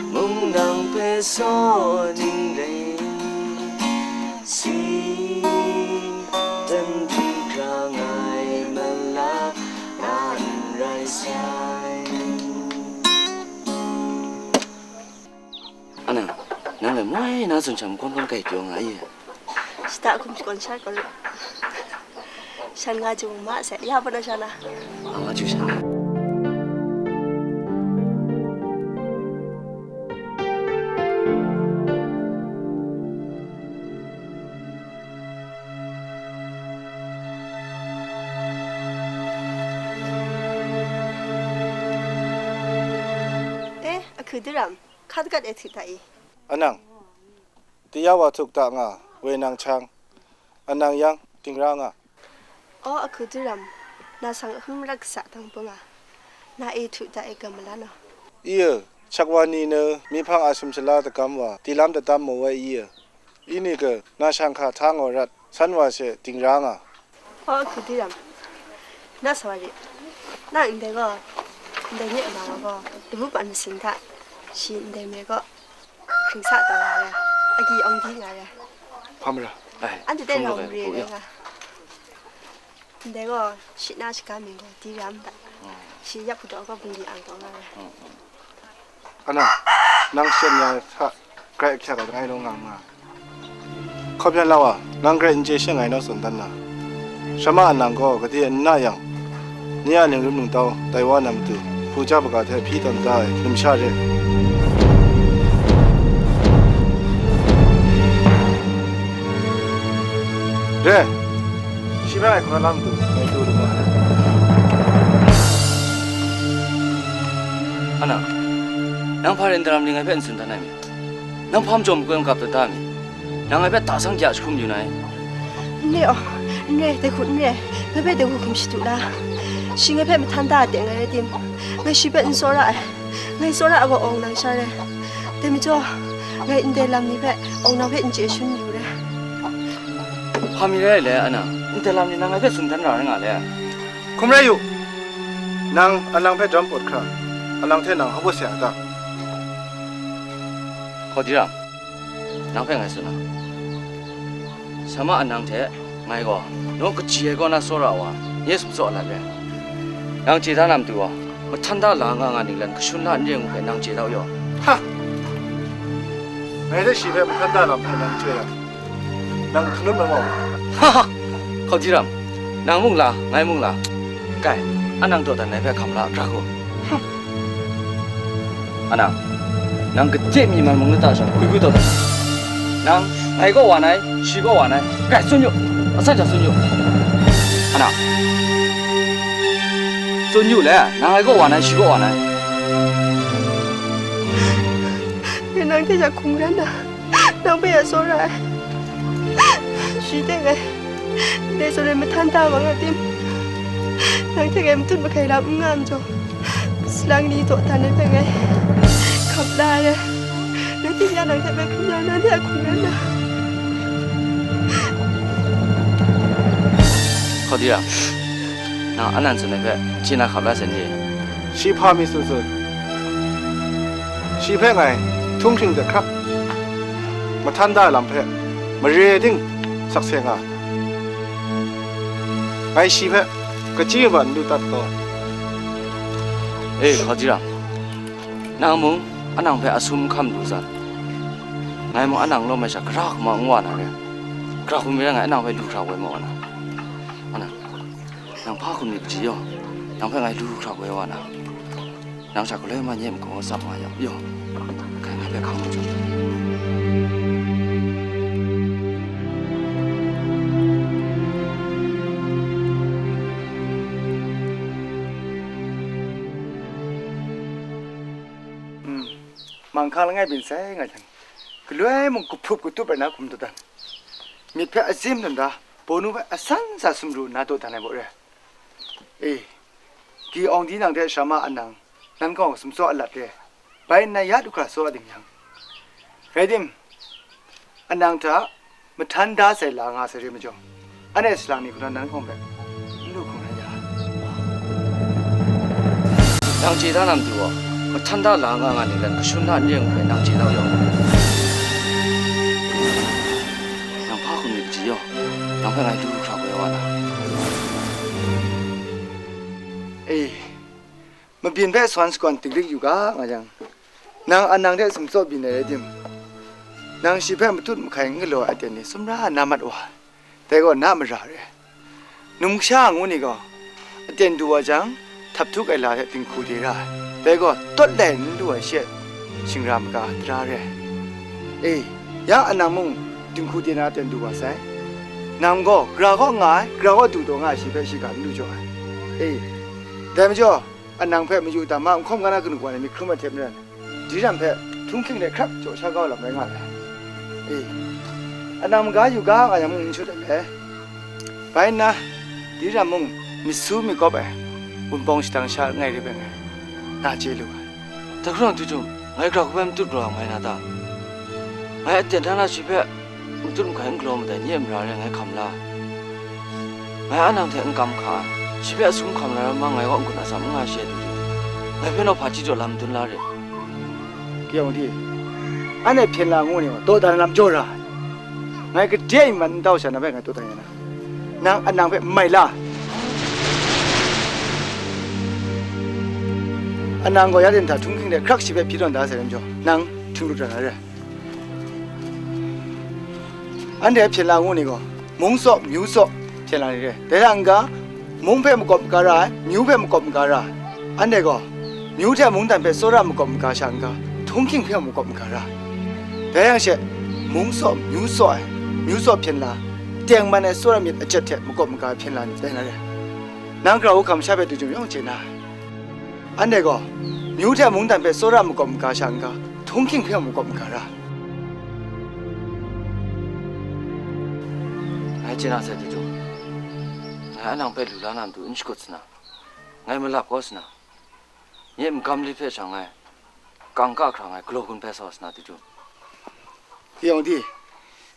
mung nang hpe saw ning rai, si dan di hkra ngai malak na n rai sai. Anang, nang le moi na tsun sha makwan kwan kai pyaw nga i? Shata hkum shakawn sha gaw lu. Shan nga jung ma se, ya pa na sha na. A nga ju sha na. E, ahku daram. Hka dagat e htu ta i? Anang, taya wa htuk ta nga, woi nang chyang, anang yang, dingra nga. Aw, ahku daram, na sang ahum rak sa dang bung a, na e htu ta e gam mala naw? I e, chak wa ni ne, myi hpang a sum shala dagam wa, di lam dadam maw wai i e? I ni ge, na shang hka hta ngaw rat, san wa she dingra nga. Aw, ahku daram, na sa wa rit. Na ndai gaw, Ndai nye a ma gaw, labu pan masin hta, shi ndai me gaw, hkring sa taw nga re, agyi awng di nga re. Hpa mara. Ai, anhte dai hkrum rawng gaw re pu re ya. Nga. Ndai gaw, shi na shaga mying gaw, di ram da. Mm. Shi yak hpudawng gaw, bungli ang taw nga re. Mm, mm. Ana, nang shen ya hta, grai ahkyak ai langai law nga nga. Hkawm yan lau a, nang garai n chye she ngai naw tsun dan na. Shama a nang gaw gade n na yang, nye a ningrum ningtau tai wa na matu, hpu ja baga hte hpyi tawn da ai numsha re. Re, shi hpe ngai hkungran la matu, ngai du lu ma ai. Ana, nang hpa rai n daram ni ngai hpe n tsun dan ai mi? Nang hpa majaw makoi makap tawn da mi? Nang ngai hpe ta sang ja jahkum yu na i? N re aw, n re, dai hku n re, ngai hpe dai hku hkum shadu la. Shi ngai hpe mahtan da teng ai rai tim, ngai shi hpe n tsawra ai. Ngai tsawra ai gaw awng nang sha re. Dai majaw, ngai ndai lam ni hpe awng nang hpe n chye shun yu re. Hpa mi rai le, Ana, ndai lam ni nang ngai hpe tsun dan ra rai nga le. Hkum rai yu, nang alang hpe daram pawt hkra, alang hte nang hpa baw se a ta? Hkawdiram, nang hpe ngai tsun a, Shama a nang hte ngai gaw, naw kaji ai kaw na tsawra wa, nye sumtsaw lat re. Nang chye da na matu gaw, mahtan da la nga nga ninglen kashun la n re ngu hpe nang chye da u yaw. Ha! Ngai hte shi hpe mahtan da lam hpe nang chye ai, nang hkanut mai maw? Ha ha! Hkawdiram, nang mung la, ngai mung la. Kai, anang dawdan ai hpe hkam la, ra hku. Anang, nang gade myi man mung na ta sha, hkui hkui taw dan. Nang, ngai kaw wa nai, shi kaw wa nai, kai, tsun yu, asan sha tsun yu. Anang, tsun yu le, nang ngai kaw wa nai, shi kaw wa nai. Ngai nang hte ya hkungran na, nang hpe ya tsawra ai. Shi teng ai, ndai zawn e mahtan da wa nga tim, nang hte ngai matut mahkai lam n nga majaw, salang ni dawdan ai hpe ngai hkap la ai. Ngai ting ya nang hte bai hkrum ya, nang hte a hkungran na. Hkawdiram, nang anan tsun ai hpe, chye na hkap la sai n di? Shi hpa mi tsun tsun. Shi hpe ngai htunghking de hkrak, mahtan da ai lam hpe mare ting sakse nga ai. Ngai shi hpe kachyi kaba n lu dat gaw. E, Hkawdiram, nang mung anang hpe asum hkam lu san, ngai mung anang lawm ai sha gara hkrum n wa na re. Gara hkrum mi rai ngai anang hpe lu hkra woi ma wa na. Wa na. Nang hpa hkum ni kaji yaw, nang hpe ngai lu hkra woi wa na, nang sha galoi ma nye makaw tsap nga yang, yaw, hkai ngai hpe hkang lu jang. Hmm, manghkang langai byin sai nga jang, galoi mung kahprup katup ai na hkum dawdan, myit hpe azim dan da, bawnu hpe asan sa sumru nna dawdan ai baw re. E, Gi awng di nang hte Shama a nang, nan gaw sumtsaw alat re, bai nna ya du hkra tsaw a ding yang. Rai tim, anang hta mahtan da sai la nga sai re majaw, anhte salang ni hku nan nan hkawng hpe n lu hkung rai ya. Nang chye da na matu gaw, mahtan da la nga nga ninglen kashun na n re ngu hpe nang chye da u yaw. Nang hpa hkum ni kaji yaw, nang hpe ngai du hkra goi wa na. E, mabyin hpe sawan sagawn dinglik yu ga nga yang, nang anang hte sumtsaw byin ai rai tim, nang shi hpe matut mahkai n galaw ai aten ni sumra na mat wa, dai gaw na mara re. Numsha ngu ni gaw, aten du wa jang, htap htuk ai la hte dinghku de ra ai, dai gaw tawt lai n lu ai she, shingra maga tara re ai. E, ya anang mung dinghku de na aten du wa sai. Nang gaw gara kaw nga ai, gara kaw du taw nga ai shi hpe shiga n lu jaw ai. E, dai majaw, anang hpe mayu dam ma, n hkawm ga na kanu wa ni myit hkrum ai hte maren, Diram hpe htunghking de hkrak jaw sha kau lam rai nga ai. E, anang maga yu ga nga yang mung n shut ai le. Bai nna, Diram mung myit su myit gawp ai, wunpawng shadang sha langai rai bai ngai, na chye lu ai. Dai hkrum, Diram, ngai gara hku bai matut galaw ai na ta? Ngai aten hta na shi hpe matut mahkai n galaw madai ni a mara re ngai hkam la ai. Ngai anang hte n kam hka ai, shi hpe asum hkam na rai nna ngai kaw n-gun atsam n nga shi ai, Diram. Dai hpe nang hpaji jaw lam dun la re? Kayawng di, anhte hpyen la ngu ni gaw, dawdan lam jaw ra ai. Ngai gade man n tau sha, nang hpe ngai tut dan ya na. Nang anang hpe n mai la. Anang gaw ya den hta htunghking de hkrak shi hpe hpyi tawn da sai lam jaw, nang htinglut ra na re. Anhte hpyen la ngu ni gaw, mung tsaw, myu tsaw, hpyen la ni re. Dai hta n-ga, mung hpe makawp maga ra ai, myu hpe makawp maga ra ai. Anhte gaw, myu hte mungdan hpe tsawra makawp maga sha n-ga, htunghking hpe makawp maga ra ai. Dai yang she, mung tsaw, myu tsaw ai, myu tsaw hpyen la, tengman ai tsawra myit ajet hte makawp maga hpyen la ni dai na re. Nang grau hkam sha hpe du jum yawng chye na ai. Anhte gaw, myu hte mungdan hpe tsawra makawp maga sha n-ga, htunghking hpe makawp maga ra. Ngai chye na sai, Daju. Ngai anang hpe lu la na matu n shakut sa na, ngai malap kau sa na, nye magam lit hpe sha ngai kangka hkra ngai galaw gun hpe sa sa na, Daju. Yawng di,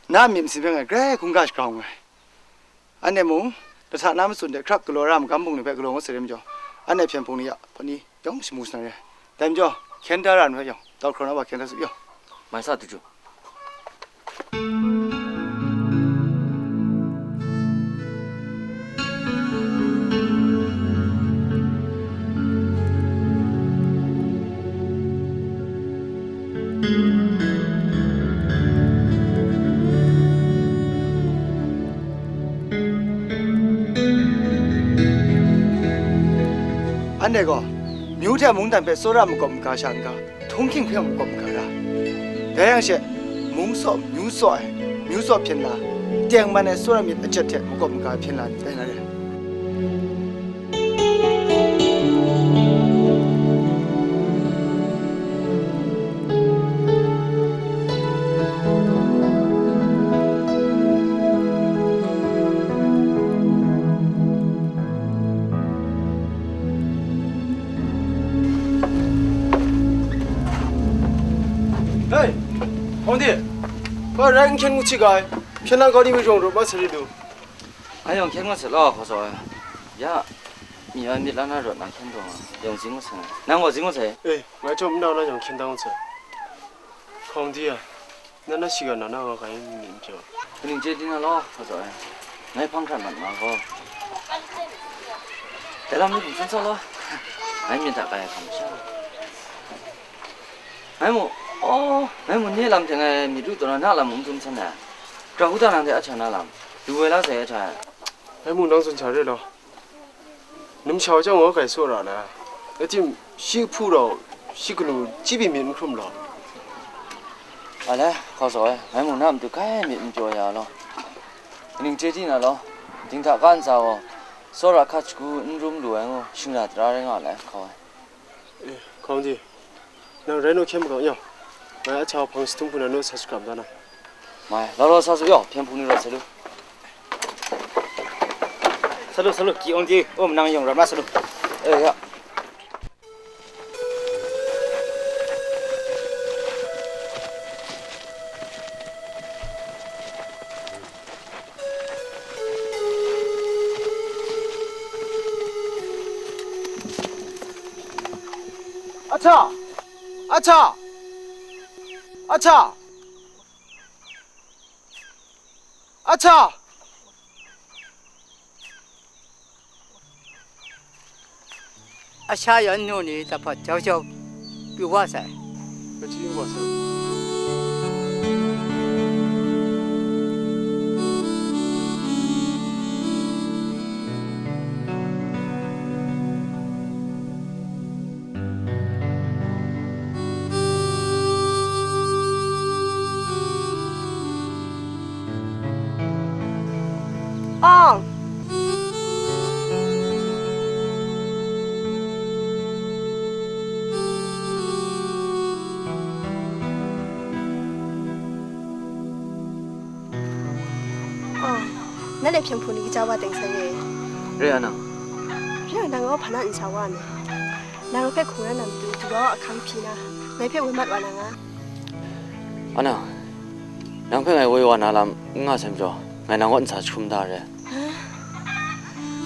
na myit masin hpe ngai grai hkungga shagrau nngai. Anhte mung, lahta na matsun de hkrak galaw ra ai magam bungli hpe galaw ngut sai re majaw, anhte hpyen hpung ni a hpawt ni yawng shamu sa na re. Dai majaw, hkyen da ra ai hpe yawng, tau hkraw na wa hkyen da su yaw. Mai sa, Daju. Anhte gaw, myu hte mungdan hpe tsawra makawp maga sha n-ga, htunghking hpe makawp maga ra. Dai yang she, mung tsaw, myu tsaw ai, myu tsaw hpyen la, tengman ai tsawra myit ajet hte makawp maga hpyen la ni dai na re. Hei, Hkawng di, hpa rai n hkyen ngut hti ga ai, hpyen na kau ni mi rawng rawt ma sa ri lu. Ngai yawng hkyen ngut sai law, hkaw zaw ai. Ya, myi wa myit la na rawt na hkyen taw nga, yawng zing ngut sai ngai. Nang gaw zing ngut sai? E, ngai chyawm n nau na yawng hkyen da ngut sai. Hkawng di a, na na shiga na na wa ga yin myit n pyaw. Kaning chye di na law, hkaw zaw ai. Ngai hpang hkrat mat nga gaw. Dai lam ni bungsun sa law. Ngai myit hta kai ai hkam sha. Ngai mu, aw, ngai mu ni lam hte ngai myit lu taw na, na lam n dum san ai. Grau hta nang de a hta na lam, lu woi la sai a hta. Ngai mu nang tsun hta re law. Numsha wa chyawm ngaw kai saw ra na. Rai tim, shi hpu rau, shi kanu, chyi byin myit n hkrum law. A le, hkaw zaw ai, ngai mu na matu kai myit n pyaw ya law. Kaning chye di na law, dinghta ga ntsa gaw, tsawra hkat shagu n rum lu ai ngu, shingra tara rai nga ai, hkaw ai. E, hkawng di, nang rai naw hkyen makau yawng, ngai a hta hpang jahtum hku na naw sa shakram da na. Mai, law law sa su yaw, hpyen hpung ni rawt sa lu. Sa lu, sa lu, ki awng di, um, nang yawng rawt ma sa lu. E, ya. Ahta! Ahta! Ahta! Ahta! A sha yan nu ni taphawt jau jau pyu wa sai. Kaji wa sai. Awng. Awng, nanhte hpyen hpung ni kaja wa teng sai re? Re, Anang. Re, nang gaw hpa na n sa wa ai? Nang hpe hkungran na matu, du wa ahkang hpyi na, ngai hpe woi mat wa na nga. Anang, nang hpe ngai woi wa na lam n nga sai majaw, ngai nang kaw n sa jahkrum da re.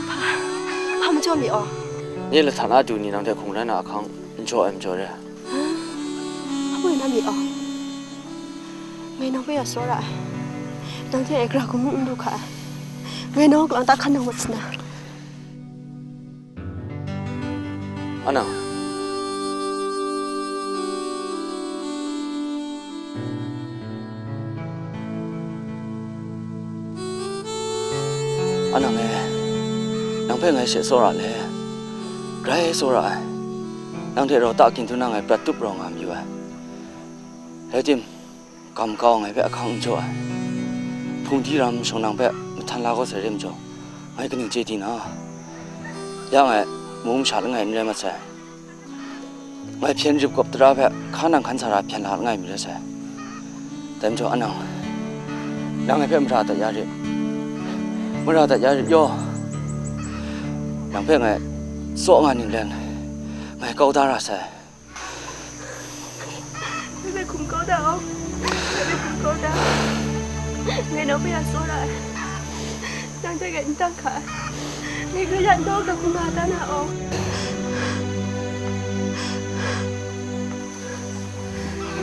Hpa, hpa majaw mi aw? Nye lahtan a du ni nang hte hkungran na ahkang N jaw ai majaw re. Hpa boi na mi aw? Ngai nang hpe ya tsawra ai. Nang hte ngai gara hku mung n du hka ai. Ngai nang kalang ta hkan nang mat sana. Anang. Anang e, nang hpe ngai she tsawra le, grai tsawra ai. Nang hte rau ta kyin dun na ngai prat tup rau nga mayu ai. Rai tim, gam kau ngai hpe ahkang n jaw ai. Hpungdi ram shawng nang hpe mahtan la kau sai re majaw, ngai kaning chye di na? Ya ngai, mung masha langai n rai mat sai. Ngai hpyen rip kawp tara hpe hkan nang hkan sa ra hpyen la langai mi rai sai. Dai majaw, anang, nang ngai hpe mara dat ya rit, mara dat ya rit yaw. Nang hpe ngai tsaw nga ning len, ngai kau da ra sai. Ngai hpe hkum kau da aw. Ngai hpe hkum kau da. Ngai nang hpe ya tsawra ai. Nang hte ngai n tang hka ai. Ngai hkrai ya n taw ga hkungga da na aw.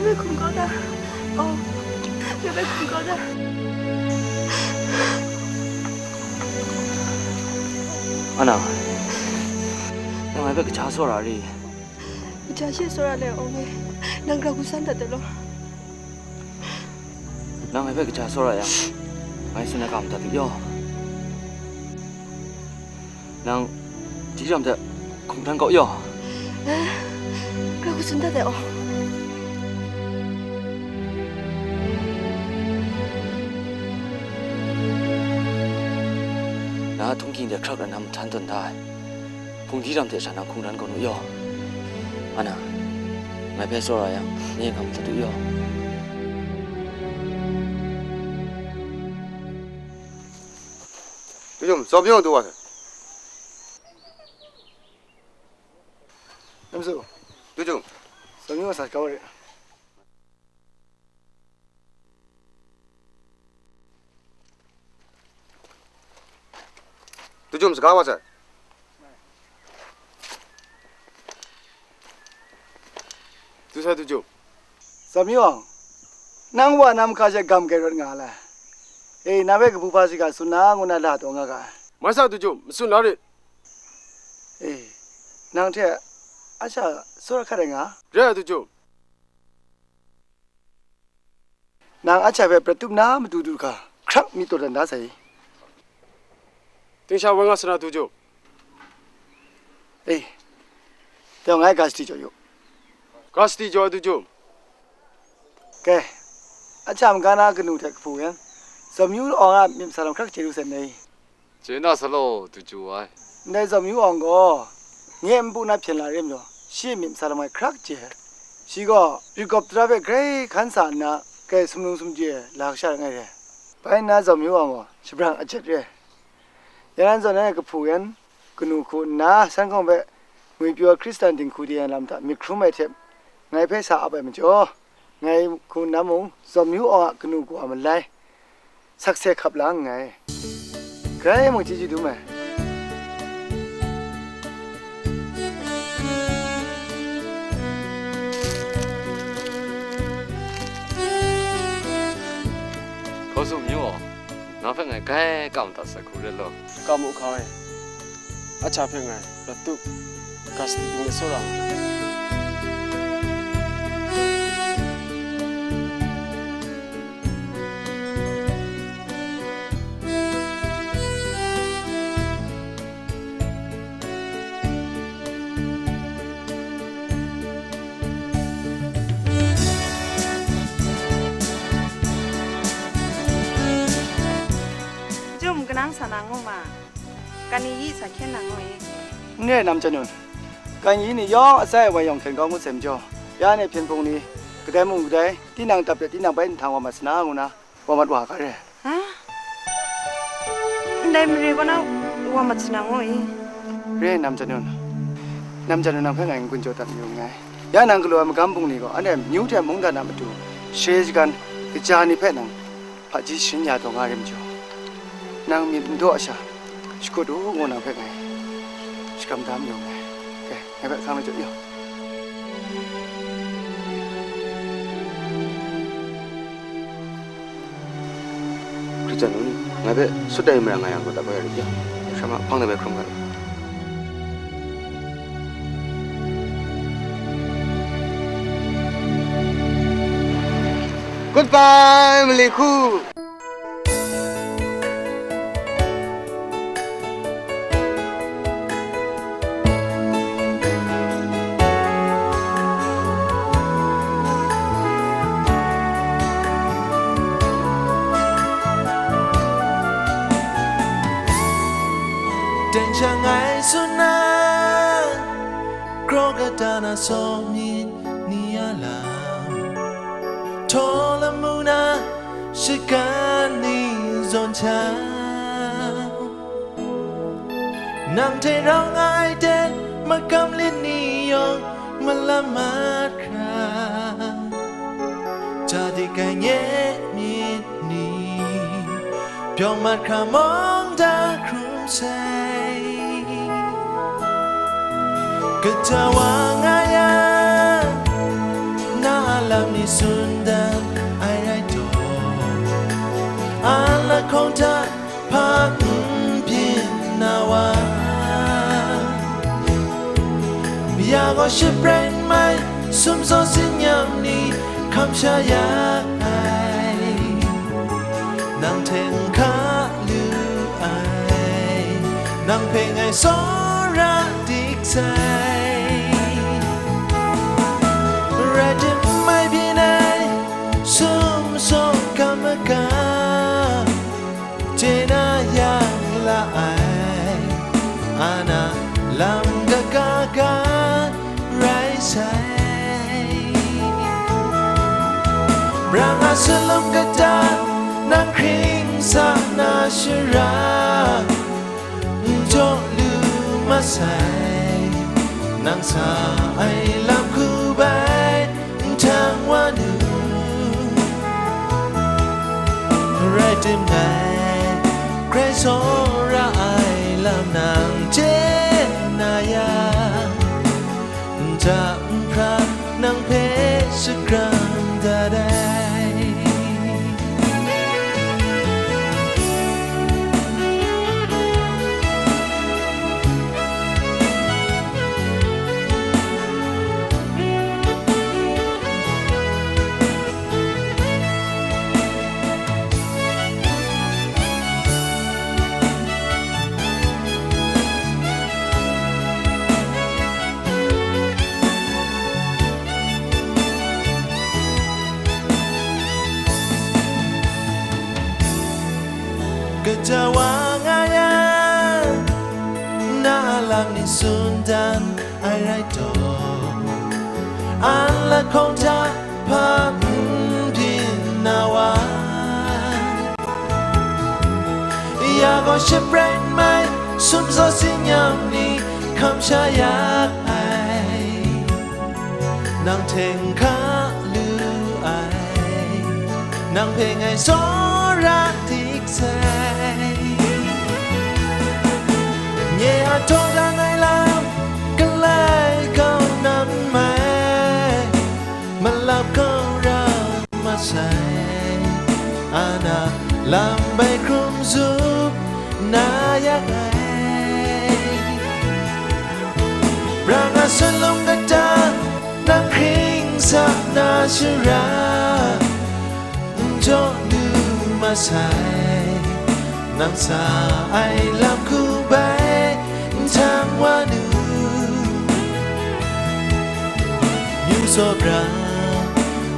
Ngai hpe hkum kau da. Aw. Ngai hpe hkum kau da. Anang, nang ngai hpe kaja tsawra ri? Kaja she tsawra le, Awng e, nang gara hku san dat de law. Nang ngai hpe kaja tsawra yang, ngai tsun ai ga madat u yaw. Nang, Hpungdi ram hte hkum htan kau yaw. Eh, gara hku tsun dat de aw. Na htunghking de hkrak rai na mahtan tawn da ai. Hpungdi ram hte sha nang hkungran kau nu yaw. Anang, ngai hpe tsawra yang, nye ga madat u yaw. 杜仲， ဇော်မျိုးအောင် သူ့ဝါဆို။ နမ်စု။ 杜仲။ ဇော်မျိုးအောင် စာကောင်းတယ်။ ဒူးကျိုမ စကားဝါဆန်။ ဒူးဆန် ဒူးကျို။ ဇော်မျိုးအောင်၊ နန်းဝါနန်းခါကျဲ ဂမ်ကဲရွတ်ငါလဲ။ အေး၊ နန်းဘက်က ပူဖာစီက စွန်နာငုံနလာတော့ငါက။ မဆာ ဒူးကျို၊ မစွန်နာရစ်။ အေး၊ နန်းထဲ အချာ စောရခတ်တဲ့ငါ။ ရဲ ဒူးကျို။ နင်အချက်ပဲ ပြတုပ်နာမတူတူတခါ ခရပ်မီးတော်တန်ဒါဆိုင်။ တင်ရှာဝင်ငါစရာတူကြို။ အေး၊ ပြောင်းငါကါစတီကျော်ယို့။ ကါစတီကျော်တူကြို။ ကဲ၊ အချက်မကန်းနာကနူထက်ကဖူဝင်။ ဇော်မျိုးအောင်က မြင့်စလုံးခရပ်ကျေးဇူးစနေ။ ကျေနပ်စလို့ သူကြိုဝိုင်း။ ဒဲဇော်မျိုးအောင်ကို ငဲ့မပူနပ်ဖြင့်လာရင်းမျိုး ရှေ့မြင့်စလုံးဝိုင်းခရပ်ကျေး။ ရှိကော ရီကော့ပတရာဘက် ဂရိတ်ခန်းစာနာ ကဲ စမုံစမုံကျေး လာကရှငဲ့တယ်။ ဘိုင်းနာဇော်မျိုးအောင်ကို ရှဘရန်အချက်ရဲ။ ရန်ဇော်နဲ့ကဖူရန် ကနူခုနာ ဆန်းခေါင်ဘက် ငွေပြောခရစ်စတန်တင်ခုတရားလမ်းတာ မြစ်ခရုံးမဲ့ထက် ငိုင်ဖဲစာအပ်ပဲမကျော် ငိုင်ခုနမ်းမုံ ဇော်မျိုးအောင်ကနူကွာမလဲ။ ဆက်ဆံခပ်လာငယ်။ ဂရိတ်မုံချီချီဒူးမယ်။ ခေါ်စုမျိုးအောင် နောက်ဖက်ငယ်ကဲကမ်တတ်စခုရဲလို့။ ကမ်မူခါဝဲ အချာဖဲငယ် ရတု ကါစတီတင်နေဆိုတာ။ จุ่มกระนังสานังงงมา กันนี้ยี่สาเขียนนังงงอีก เนี่ยนำจนุน กันนี้นี่ย่องอาศัยไว้ย่องเข็นกองกุศลจ่อ ย่าในเพียงพงนี้ กระไดมุงกระได ที่นางตับเด็ดที่นางไปทางว่ามาสนางนะ ว่ามัดว่ากันเลย ฮะ ได้มาเรียกว่านะ ว่ามัดสนางงงอีก เรียนนำจนุน นำจนุนนำเพื่อนไงคุณโจตัดอยู่ไง ย่านางกลัวมันกำปงนี้ก็ อันเนี้ยมิวแถมมงดานามาดู เชจกัน กระจานี่เพ่นัง พระจีชินยาตัวงาริมจ่อ นางมีตัวอาชา สกุดโอ้โหนางเพ่ไง สกรรมดามอยู่ไง แก ไงแบบข้างไม่จบอยู่ Zanun, ngai hpe sut ai mara nga yang, kau dat kau ya rit yang, sha ma hpang de bai hkrum ga. Goodbye, mali hku. Teng shang ai tsun na, kraw kata na sawng myit ni a lam, htaw lamu na shagan ni zawn hta, nang hte rau nga ai ten makam lit ni yawng malam mat hkra, ja dik ai nye myit ni, pyaw mat hkra mawng da hkrum sai. Kaja wa nga yang, na a lam ni tsun dan ai rai taw, an lahkawng hta hpa n byin na wa, ya gaw shiprai n mai, sumsaw tsin-yam ni hkam sha ya ai, nang hte n hka lu ai, nang hpe ngai tsawra dik sai. Rai tim n mai byin ai, sumsaw hkam maga, chye na yang la ai, a na lam kaga ga rai sai. Brang a salum kata, nang hkring sa na shara, n jaw lu masai, nang sa ai lam hku bai n htang wa nu. Rai tim ngai, grai tsawra ai lam nang chye na yang, nta nhpra nang hpe shakram dat ai. Kaja wa nga yang, na a lam ni tsun dan ai rai taw, an lahkawng hta hpa n byin na wa, ya gaw shiprai n mai, sumsaw tsin-yam ni hkam sha ya ai, nang hte n hka lu ai, nang hpe ngai tsawra dik sai. Nye a htaw dan ai lam, galai kau na n mai, malap kau ra masai, a na lam bai hkrum zup na ya ai. Brang a salum kata, nang hkring sa na shara, n jaw lu masai, nang sa ai lam hku bai n htang wa nu. Myu tsaw brang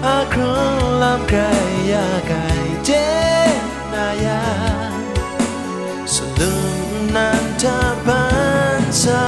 a hkrung lam grai ya ai chye na yang, salum nnan hta ban sa